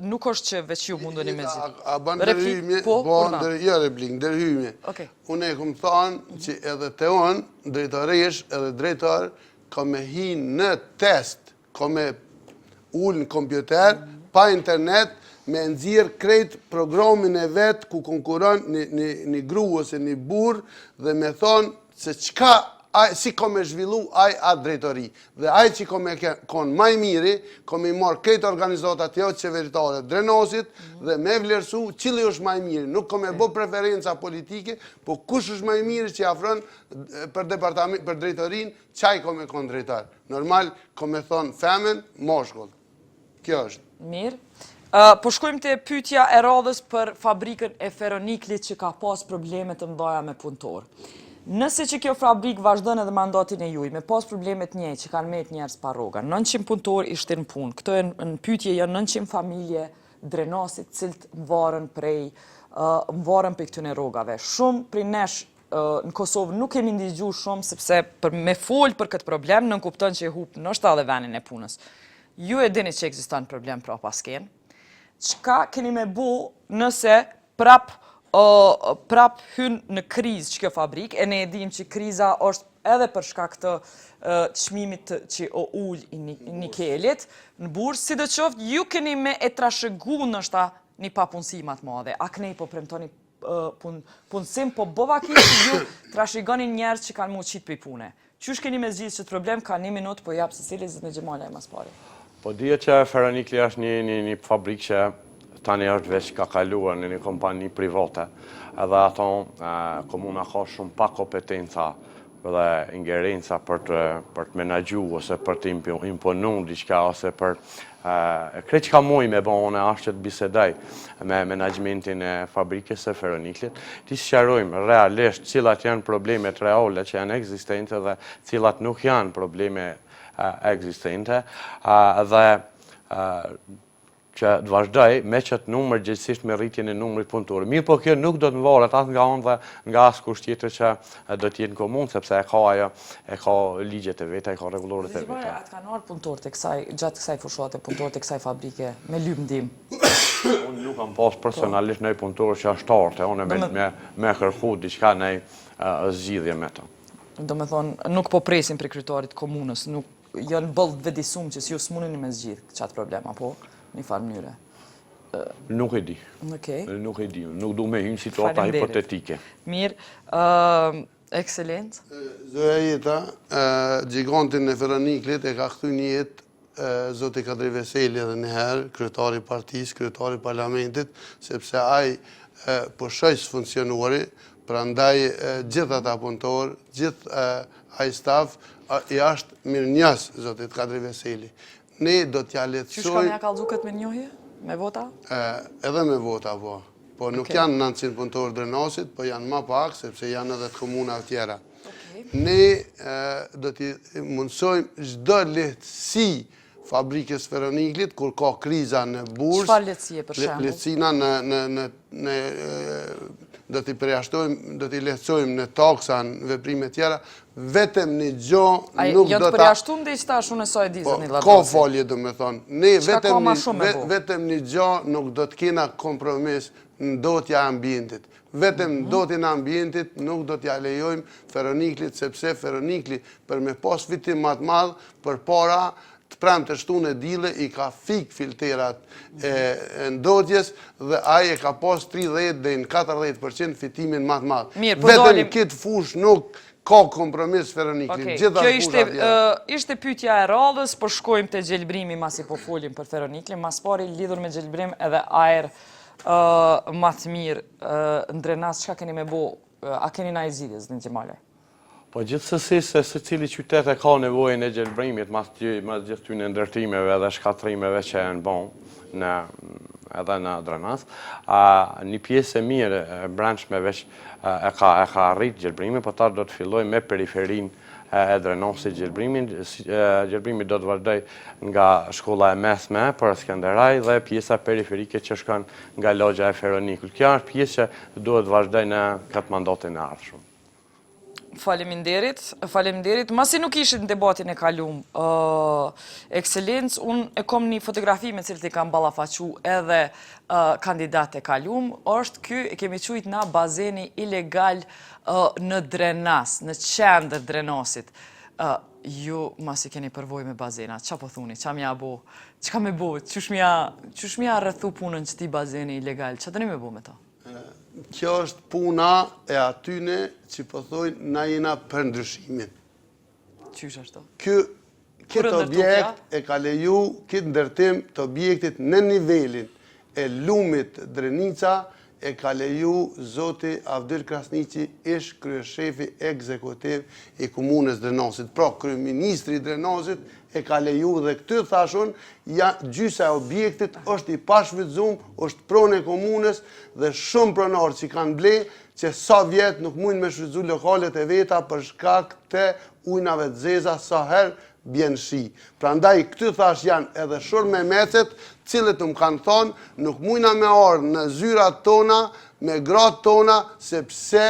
nuk është që veç ju mundeni me zgjidh. A ban ndërhymje? Po, po ndër, jo replikë, ndërhymje. Okej. Unë e kom thanë që edhe te unë, drejtoresh edhe drejtor, ka me hi në test, ka me ul në kompjuter, pa internet, me nxjerr krejt programin e vet ku konkuron një, një, një gru ose një burrë dhe me thonë se çka ai si ka me zhvillu ai atë drejtori. Dhe ai që ka me konë ma i miri, ka me i marrë krejt organizatat jo qeveritare Drenasit dhe me vlerësu cili është ma i miri. Nuk ka me bo preferenca politike, po kush është ma i miri që afron për departament, për drejtorin, qaj ka me konë drejtor. Normal, ka me thonë femën, mashkull. Kjo është. Mirë. Po shkojmë te pyetja e radhës për fabrikën e Feroniklit që ka pas probleme të mëdha me punëtor. Nëse që kjo fabrikë vazhdon edhe mandatin e juj, me pas probleme të njëjtë që kanë met njerëz pa rroga, 900 punëtor i shtin n'punë, këto janë në pyetje janë 900 familje Drenasit cilët mvaren prej mvaren prej këtyne rrogave. Shumë prej nesh në Kosovë nuk kemi ndigju shumë sepse për me fol për këtë problem nënkupton që e hup ndoshta edhe venin e punës. Ju e dini që ekziston problem prapa skenë. Çka keni me bo nëse prap uh, prap hyn në krizë që kjo fabrikë, e ne e dim që kriza është edhe për shkak të uh, çmimit që o ul i nikelit në bursë, sidoqoftë ju keni me e trashëgu ndoshta një papunësi ma të madhe. A knej po premtoni pun, punësim, po bo vaki që ju trashëgoni njerëz që kanë m'u qitë prej pune. Qysh keni me zgjidhë qëtë problem, ka një minut, po jap secilit zotni Xhemalaj mas pari. Po dihet që Feronikli është një, një, një fabrikë që tani është veç ka kaluar në një kompani private, edhe ato komuna ka shumë pak kompetenca dhe ingerenca për të për të menaxhu ose për të imponu diçka ose për krejt çka muj me bo unë është që të bisedoj me menaxhmentin e fabrikës së Feroniklit, t'i sqarojmë realisht cilat janë problemet reale që janë ekzistente dhe cilat nuk janë probleme ekzistente dhe që të vazhdoj me qëtë numër gjegjësisht me rritjen e numrit punëtorëve. Mirëpo kjo nuk do të mvaret as nga unë dhe nga askush tjetër që do të jetë në komunë, sepse e ka ajo, e ka ligjet e veta, e ka rregulloret e veta. A të kanë ardhur punëtorët e kësaj, gjatë kësaj fushate, punëtorët e kësaj fabrike me lyp ndihmë? Unë nuk kam pas personalisht naj punëtor që është ardhë te unë me, me, me kërku diçka naj zgjidhje me të. Do me thonë, nuk po presim prej kryetarit komunës, nuk janë boll të vetëdijsum që si ju s'muneni me zgjidh qatë problem, apo një farë mënyre. Nuk e di. Okej. Nuk e di. Nuk du me hy në situata hipotetike. Mirë. Ekselencë. Zoja Jeta, gjigantin e Feroniklit e ka kthy në jetë zoti Kadri Veseli edhe njëherë, kryetari i partisë, kryetari i parlamentit, sepse ai pushoi së funksionuari, prandaj gjithë ata punëtorë, gjithë ai staf, i ashtë mirënjohës zotit Kadri Veseli. Ne do t'ja lehtësojmë... Qysh ka me ja kallzu këtë mirënjohje? Me vota? Edhe me vota, po. Po nuk janë 900 punëtorë Drenasit, po janë ma pak, sepse janë edhe të komunave tjera. Ne do t'i mundësojmë çdo lehtësi fabrikës Feroniklit, kur ka kriza në bursë. Çfarë lehtësie për shembull? Lehtësina në do t'i përjashtojmë, do t'i lehtësojmë në taksa, në veprime tjera, vetëm një gjo nuk do ta... Janë të përjashtum dhe i qëta shumë e sa e dizë një Po, ka falje, do me thonë. Ne vetëm një gjo nuk do të kena kompromis në ndotja e ambientit. Vetëm mhm. ndotjen e ambientit nuk do t'ja lejojmë Feroniklit, sepse Feronikli për me pas fitim ma të madh, përpara të premte shtunë e dile i ka fik filterat e ndotjes dhe ai e ka pas 30 dhe në 40% fitimin ma të madh. Po Vetëm këtë fushë nuk ka kompromis Feronikli. Kjo ishte, ishte pyetja e radhës, po shkojmë te gjelbrimi masi po folim për Feroniklin, ma s'pari lidhur me gjelbrim edhe ajër ma të mirë në Drenas, çka keni me bo, a keni naj zgjidhje, zotin Xhemalaj? Po gjithsesi se secili qytet e ka nevojën e gjelbrimit mas mas gjithë këtyne ndërtimeve dhe shkatërrimeve që janë bo në edhe në Drenas. A, një pjesë e mirë e brendshme veç e ka e ka arrit gjelbrimin, po tash do të fillojë me periferinë e Drenasit gjelbrimin. Gjelbrimi do të vazhdojë nga shkolla e mesme për Skenderaj dhe pjesa periferike që shkon nga lagja e Feroniklit. Kjo është pjesë që duhet të vazhdojë në këtë mandatin e ardhshëm. Faleminderit, faleminderit. Masi nuk ishit në debatin e kalum, ekselencë, unë e kom një fotografi me cilët i kam ballafaqu edhe kandidat e kalum, është ky, e kemi qujt na bazeni ilegal në Drenas, në qendër Drenasit. Ju, masi keni përvojë me bazena, ça po thuni, ça m'ja bo, çka me bo, qysh m'ja rrethu punën qëtij bazeni ilegal, ça doni me bo me to? Kjo është puna e atyne që po thojnë na jena për ndryshimin. Qysh ashtu? Ky këtë objekt e ka leju këtë ndërtim të objektit në nivelin e lumit Drenica e ka leju zoti Avdyl Krasniqi ish kryeshefi ekzekutiv i komunës Drenasit. Pra, kryeministri i Drenasit e ka leju dhe këty thash unë, ja gjysa e objektit është i pashfrytëzum, është pronë e komunës dhe shumë pronarë që kanë ble, që sa vjet nuk mujnë me shfrytëzu lokalet e veta për shkak të ujnave të zeza sa herë bjen shi. Prandaj këty thash janë edhe shumë memecet, cilët më kanë thonë, nuk mujna me ardhë në zyrat tona, me gratë tona, sepse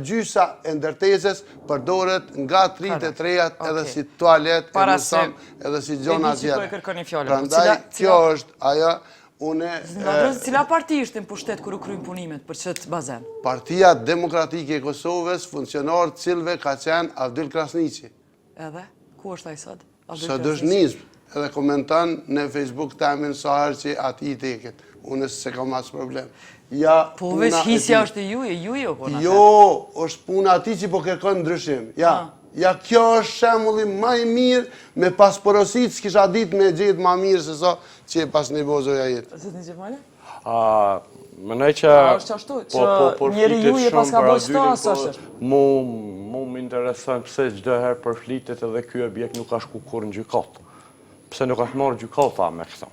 gjysa e ndërtesës përdoret nga të rinjtë e të rejat edhe si tualet e mësam edhe si gjona tjera. Po Prandaj, kjo është ajo, une... Cila parti ishte në pushtet kur u kryen punimet për qëtë bazen? Partia Demokratike e Kosovës, funksionar cilëve ka qenë Avdyl Krasniqi. Edhe? Ku është ai sot? Sot është Nismë, edhe komenton në Facebook temin sa herë që atij i teket. Unë s'e kam as problem. Ja, po veç hisja është e juj, e juj o po në Jo, është puna atij që po kërkon ndryshim. Ja, ah. ja kjo është shembulli ma i mirë me pas porosit, s'kisha ditë me gjetë ma mirë se sa që e paskeni bo zoja Jetë. Zotni Xhemale? Mendoj që... A është ashtu, që po, po, po njeri juj e paska bo qëta, a s'është? Mu, mu më intereson pse çdo herë përflitet edhe ky objekt nuk ka shku kurrë në gjykatë. Pse nuk është marrë gjykata me këto?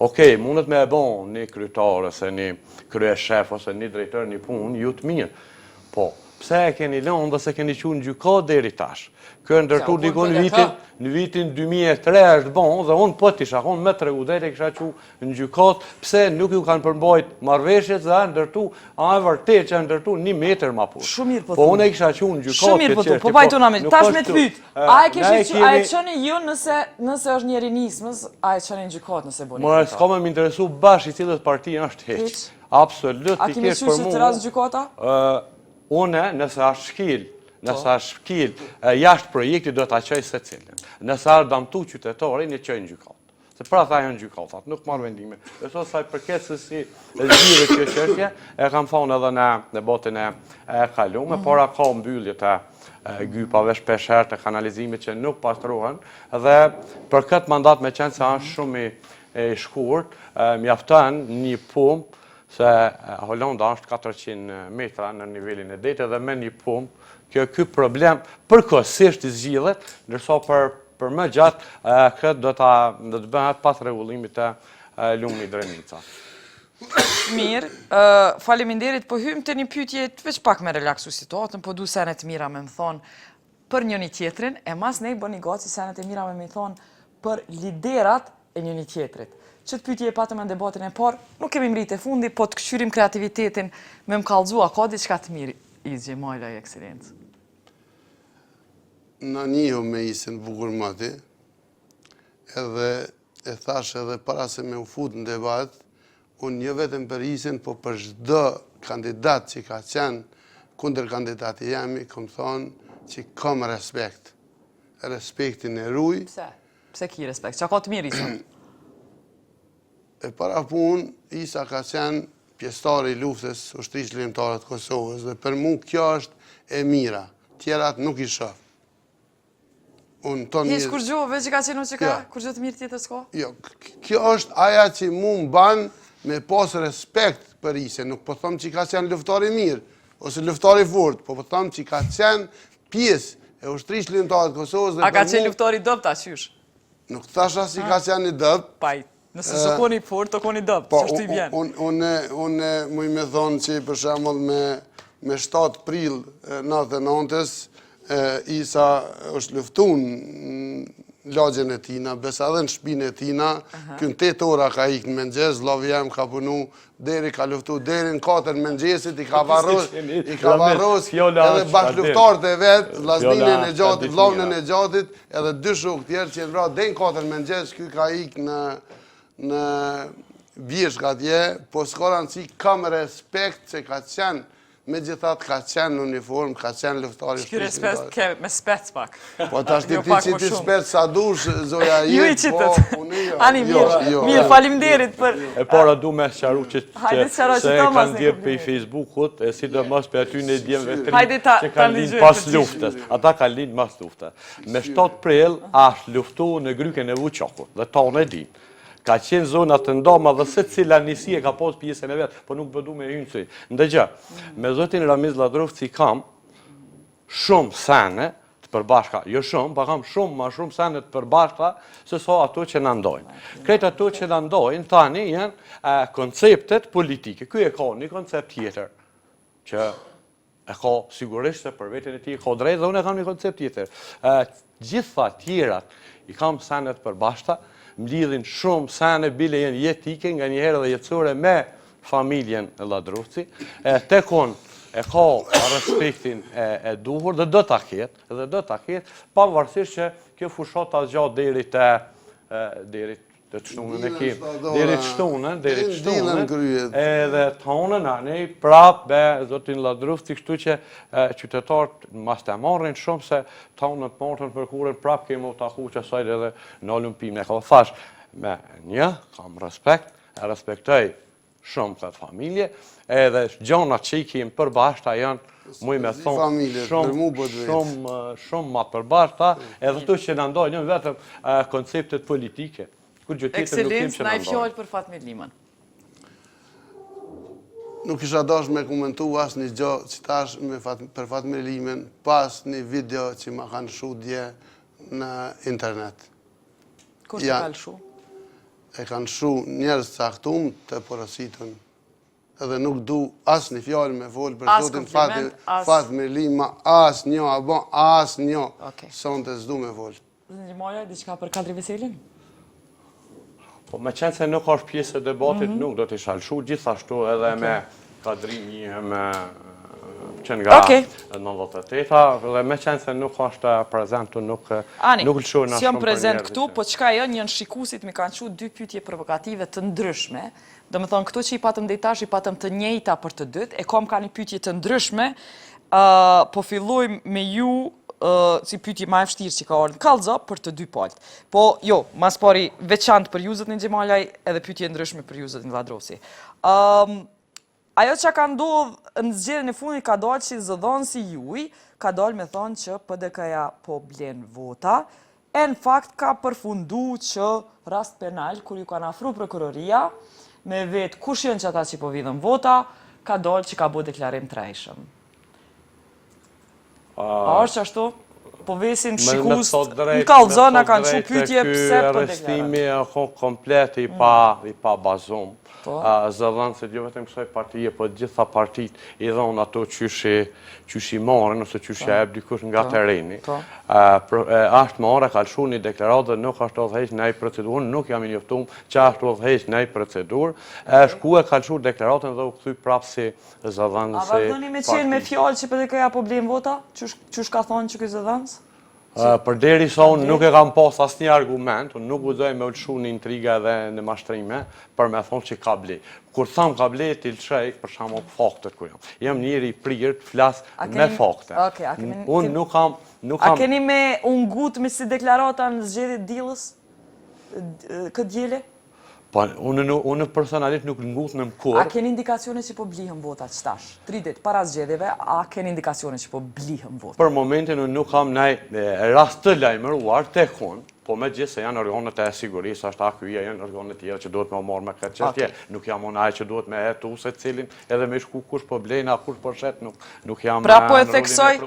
Okej, mundet me e bo një kryetar ose një kryeshef ose një drejtor një punë, ju të mirë. Po, Pse e keni lënë dhe s'e keni çu në gjykatë deri tash? Kjo e ndërtu dikun në vitin, në vitin 2003 është bon dhe unë po t'isha konë me tregu drejt e kisha çu në gjykatë pse nuk ju kanë përmbajt marrëveshjet dhe e ndërtu, a e vërtet që e ndërtu një metër ma poshtë. Shumë mirë po Po unë e kisha çu në gjykatë Shumë mirë po thu, po pajtona me, tash me të pyet. A e kishit çu, a e çoni ju nëse nëse është njeri i Nismës, a e çoni në gjykatë nëse boni? Më s'ka me m'interesu bash i cilës parti është hiç. Absolut, A keni çu që të rast në gjykata? Une, nëse është shkel, nëse po. është shkel jashtë projektit, do ta çoj secilin. Nëse është damtu qytetarin, e çoj në gjykatë. Se pra tha janë gjykatat, nuk marr vendime. Dhe so sa i përket se si e zgjidhet kjo çështje, e kam thonë edhe në debatin e, e kalume, mm. por a ka mbyllje të gypave shpeshherë të kanalizimit që nuk pastrohen, dhe për këtë mandat me qenë se është shumë i, i shkurt, mjafton një pumpë se Holanda është 400 metra në nivelin e detit dhe me një pumpë, kjo ky problem përkohësisht zgjidhet, ndërsa për për më gjatë këtë do ta do të bëhet pas rregullimit të lumit Drenica. Mirë, faleminderit, po hymë te një pyetje veç pak me relaksu situatën, po du senet mira me më thonë për njëni tjetrin, e mas nej bëni gati senet e mira me më thonë për liderat e njëni tjetrit. Qët pyetje e patëm në debatin e parë, nuk kemi mrri te fundi, po të këqyrim kreativitetin me më kallzu, a ka diçka të mirë, Isë Xhemajlaj ekselencë? Na njihëm me Isën bukur moti, edhe e thash edhe para se me u fut në debat, unë jo vetëm për Isën, po për çdo kandidat që ka qenë kundër kandidati jemi, kom thonë që kom respekt. Respektin e ruj. Pse? Pse ki respekt? Çka ka të mirë Isa? E para punë, Isa ka qenë pjesëtar i luftës Ushtrisë Çlirimtare të Kosovës dhe për mu kjo është e mira. Tjerat nuk i shoh. Unë tonë Hiç kurgjo, veç që ka qenë UÇK, jo. kurgjo të mirë tjetër s'ka? Jo, kjo është aja që mu më ban me pas respekt për Isën. Nuk po thom që ka qenë luftar i mirë, ose luftar i fort, po po thom që ka qenë pjesë e Ushtrisë Çlirimtare të Kosovës dhe A ka qenë luftar i dobët, a qysh? Nuk thash as që ka qenë i dobët. Paj, nëse s'o kon i fort, o kon i dobët, po, qashtu i bjen? Unë, unë, muj me thonë që për shembull me, me 7 prill 99-ës, Isa është luftu në lagjen e tina, besa edhe në shpinë e tina, ky në 8 ora ka ikë në mëngjes, vllavi jem ka punu, deri ka luftu, deri në 4 mëngjesit, i ka varros, i ka varros, edhe bashkëluftarët e vet, vllaznin e Nexhatit, vllaun e Nexhatit, edhe dy shokë tjerë që janë vra, deri në 4 mëngjes, ky ka ikë në, në bjeshkë atje, po s'ka rëndësi, kam respekt që ka qenë Megjithatë ka qenë në uniformë, ka qenë luftari i Ky respekt ke me spec pak. Po tash ti jo ti qiti spec sa dush zoja Ju i qitët. Po unë jo. Ani jo, mirë, jo, mirë, faleminderit për E para du me sqaru që që se e kanë ndjerë prej Facebookut, e sidomos prej atyne djemve të rinj që kanë lind pas luftës. Ata kanë lind mas luftës. Me 7 prill asht luftu në grykën e Vuçokut dhe tonë e dinë. Ka qenë zona të ndama dhe secila njësi e ka pas pjesën e vet, po nuk po du me hy në sy. Ndëgjo, me zotin Ramiz Lladrovci kam shumë sene të përbashkëta, jo shumë, po kam shumë ma shumë sene të përbashkëta se sa ato që na ndojnë. Krejt ato që na ndojnë tani janë konceptet politike. Ky e ka një koncept tjetër që E ka sigurisht se për veten e tij ka drejt dhe unë e kam një koncept tjetër. Ë gjitha tjerat i kam sene të përbashkëta, më lidhin shumë sene bile janë jetike nganjëherë edhe jetësore me familjen e Lladrovci. E tek unë e ka respektin e, e duhur dhe do ta ketë, dhe do ta ketë, pavarësisht që kjo fushata zgjat deri te deri Të shtunën e kemë. Deri të shtunën, deri të shtunën. Edhe të honën, anej, prap me zotin Lladrovci, kështu që qytetarët mas të marrin shumë se të honën të martën të mërkurën, prap kemi u taku që sajt edhe në Olimpime. Ka thash, me një, kam respekt, e respektoj shumë këtë familje, edhe gjonat që i kemë përbashkëta janë, muj me thonë, shumë, shumë, shumë ma të përbashkëta, edhe ato që na ndajnë janë vetëm konceptet politike. Kurgjë tjetër nuk kemë që na ndajnë. Ekselencë, naj fjalë për Fatmir Limën. Nuk isha dash me komentu asnjë gjo që tash me fat, për Fatmir Limën pas një video që ma kanë lshu dje në internet. Kush të ka lëshu? E kanë lshu njerëz të caktum të porositun. Edhe nuk du asnjë fjalë me folë për zotin Fatmir Lima, asnjë, a bon, asnjë. Sonte s'du me folë. Zoti Xhemalaj, diçka për Kadri Veselin? Po, me qenë se nuk është pjesë e debatit, mhm. nuk do të isha lëshu, gjithashtu edhe me Kadrin njihem që nga 98-a, dhe me qenë se nuk është prezent, nuk, nuk lëshu në shumë për prezent këtu, po çka jo, një në shikusit mi kanë çu dy pytje provokative të ndryshme, Domethënë, këto që i patëm deri tash, i patëm të njëjta për të dytë, e kom ka një pytje të ndryshme, po fillojmë me ju, si pytje ma e vështirë që ka ardhë në kallzo për të dy palët. Po, jo, ma s'pari veçantë për ju, zotni Xhemalaj, edhe pytje ndryshme për ju, zotni Lladrovci. Ajo që ka ndodhë në zgjedhjen e fundit ka dalë që zëdhënësi juj, ka dalë me thonë që PDK-ja po blen vota, e në fakt ka përfundu që rast penal, kur ju kanë afru prokuroria, me vetë kush janë që ata që po vidhen vota, ka dalë që ka bo deklarim të rrejshëm. A është ashtu? Po vesin shikues në kallzo na kanë çu pyetje pse po deklaron. Arrestimi është komplet i pa mm. i pa bazum. Po. Zëdhënësit jo vetëm kësaj partie, po të gjitha partitë i thonë ato qysh i qysh i marrin ose qysh ja po. jep dikush nga po. terreni. Po. Është marrë, ka lëshu një deklaratë dhe nuk është udhëheq naj procedurë, nuk jam i njoftum që është udhëheq naj procedurë. Është ku e ka lëshu deklaratën dhe u kthy prapë si Zëdhënësi A vazhdoni me qenë me fjalë që PDK-ja po blen vota? Qysh ka thonë që ky zëdhënës? Përderisa unë nuk e kam pas asnjë argument, unë nuk guxoj me u lëshu në intriga dhe në mashtrime për me thonë që ka ble. Kur tham ka ble, t'i lëshoj për shembull faktet ku jam. Jam njeri i prirë të flas me fakte. Unë nuk kam nuk kam A keni me u ngut me si deklarata në zgjedhjet diellës? Këtë diele? Po, unë unë personalisht nuk ngutnem kurrë. A keni indikacione që po blihen votat qetash? Tri ditë para zgjedhjeve, a keni indikacione që po blihen votat? Për momentin unë nuk kam naj rast të lajmëruar tek unë, po megjithëse janë organet e sigurisë, është AKI-ja, janë organet tjera që duhet me u marrë me këtë çështje. Nuk jam unë ai që duhet me hetu secilin, edhe me shku kush po blen a kush po shet, nuk nuk jam Prapë po e theksoj,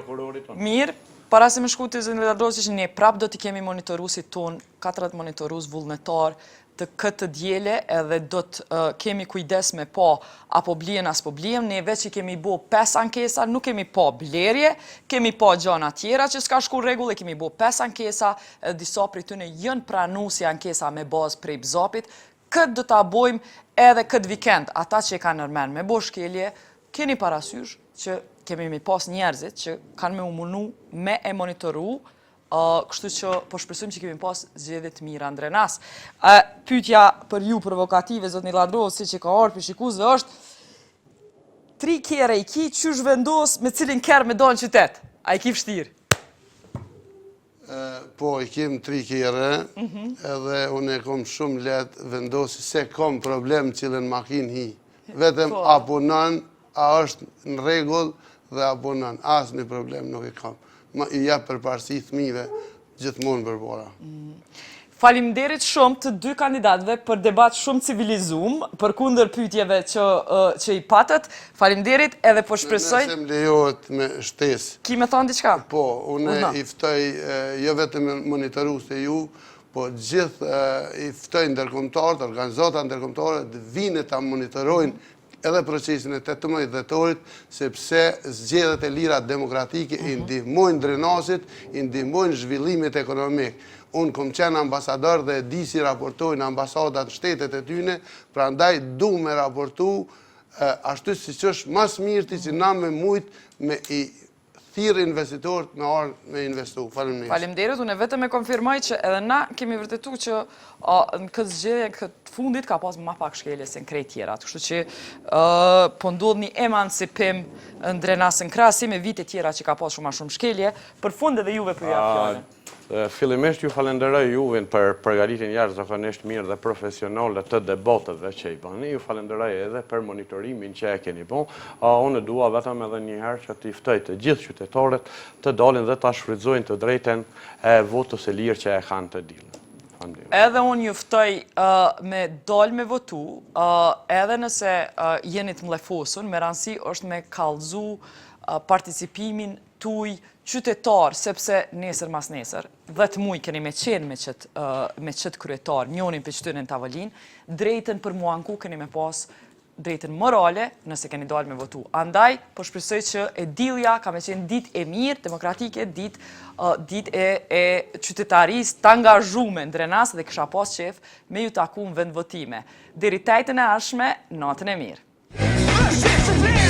mirë, para se me shku te zoti Lladrovci, që ne prapë do t'i kemi monitoruesit tonë, 40 monitorues vullnetar të këtë të diele edhe do të kemi kujdes me pa a po blihen a s'po blihen, ne veç i kemi bo 5 ankesa, nuk kemi pa blerje, kemi pa gjana tjera që s'ka shku rregull, e kemi bo 5 ankesa, edhe disa prej tyne janë pranu si ankesa me bazë prej BZAP-it, këtë do ta bojmë edhe këtë vikend, ata që e kanë nërmen me bo shkelje, keni parasysh që kemi mi pas njerëzit që kanë me u munu me e monitoru Kështu që po shpresojmë që kemi pas zgjedhje të mira në Drenas. Pyetja për ju provokative zotni Lladrovci që ka ardhur prej shikuesve është tri kerre i ki, qysh vendos me cilin kerr me dalë në qytet? A i ki vështirë? Po, i kem tri kerre, mhm. edhe unë e kom shumë lehtë vendosi s'e kom problem cilën makinë hi. Vetëm po. a punon, a është në rregull dhe a punon. Asnjë problem nuk e kam. Ma i jap përparësi fëmijëve gjithmonë përpara. Mm. Faleminderit shumë të dy kandidatëve për debat shumë civilizum, përkundër pyetjeve që që i patët. Faleminderit edhe po shpresoj. Nëse më lejohet me shtesë. Ki me thonë diçka? Po, unë i ftoj jo vetëm monitoruesit e ju, po gjithë i ftoj ndërkombëtarët, organizatat ndërkombëtare të vinë ta monitorojnë edhe procesin e 18 dhjetorit, sepse zgjedhjet e lira demokratike i mhm. ndihmojnë Drenasit, i ndihmojnë zhvillimit ekonomik. Unë kom qenë ambasador dhe e di si raportojnë ambasadat në shtetet e tyne, prandaj du me raportu ashtu siç është ma s'mirti që na me mujt me i thirrë investitorët me ardhë me investu. Faleminderit. Faleminderit, unë vetëm e konfirmoj që edhe na kemi vërtetu që në këtë zgjedhje, në këtë fundit ka pas ma pak shkelje se në krejt tjerat. Kështu që po ndodh një emancipim në Drenas në krahasim me vite tjera që ka pas shumë ma shumë shkelje. Për fund edhe juve po ju jap fjalën. Fillimisht ju falenderoj juvin për përgatitjen jashtëzakonisht mirë dhe profesionale të debateve që i bëni. Ju falenderoj edhe për monitorimin që e keni bo. Unë dua vetëm edhe një herë që t'i ftoj të gjithë qytetarët të dalin dhe ta shfrytëzojnë të drejtën e votës së lirë që e kanë të dielën. Faleminderit. Edhe unë ju ftoj me dal me votu, edhe nëse jeni të mllefosun, me rëndësi është me kallzu participimin tuj qytetar, sepse nesër mas nesër, 10 muj keni me qenë me qëtë, me qëtë kryetar, njonin prej qëtyne në tavolinë, drejtën për mu anku keni me pas drejtën morale nëse keni dalë me votu. Andaj, po shpresoj që e dilja ka me qenë ditë e mirë, demokratike, ditë ditë e, e qytetarisë të angazhume në Drenas dhe kisha pas qef me ju taku në vendvotime. Deri t'ejtën e ardhshme, natën e mirë.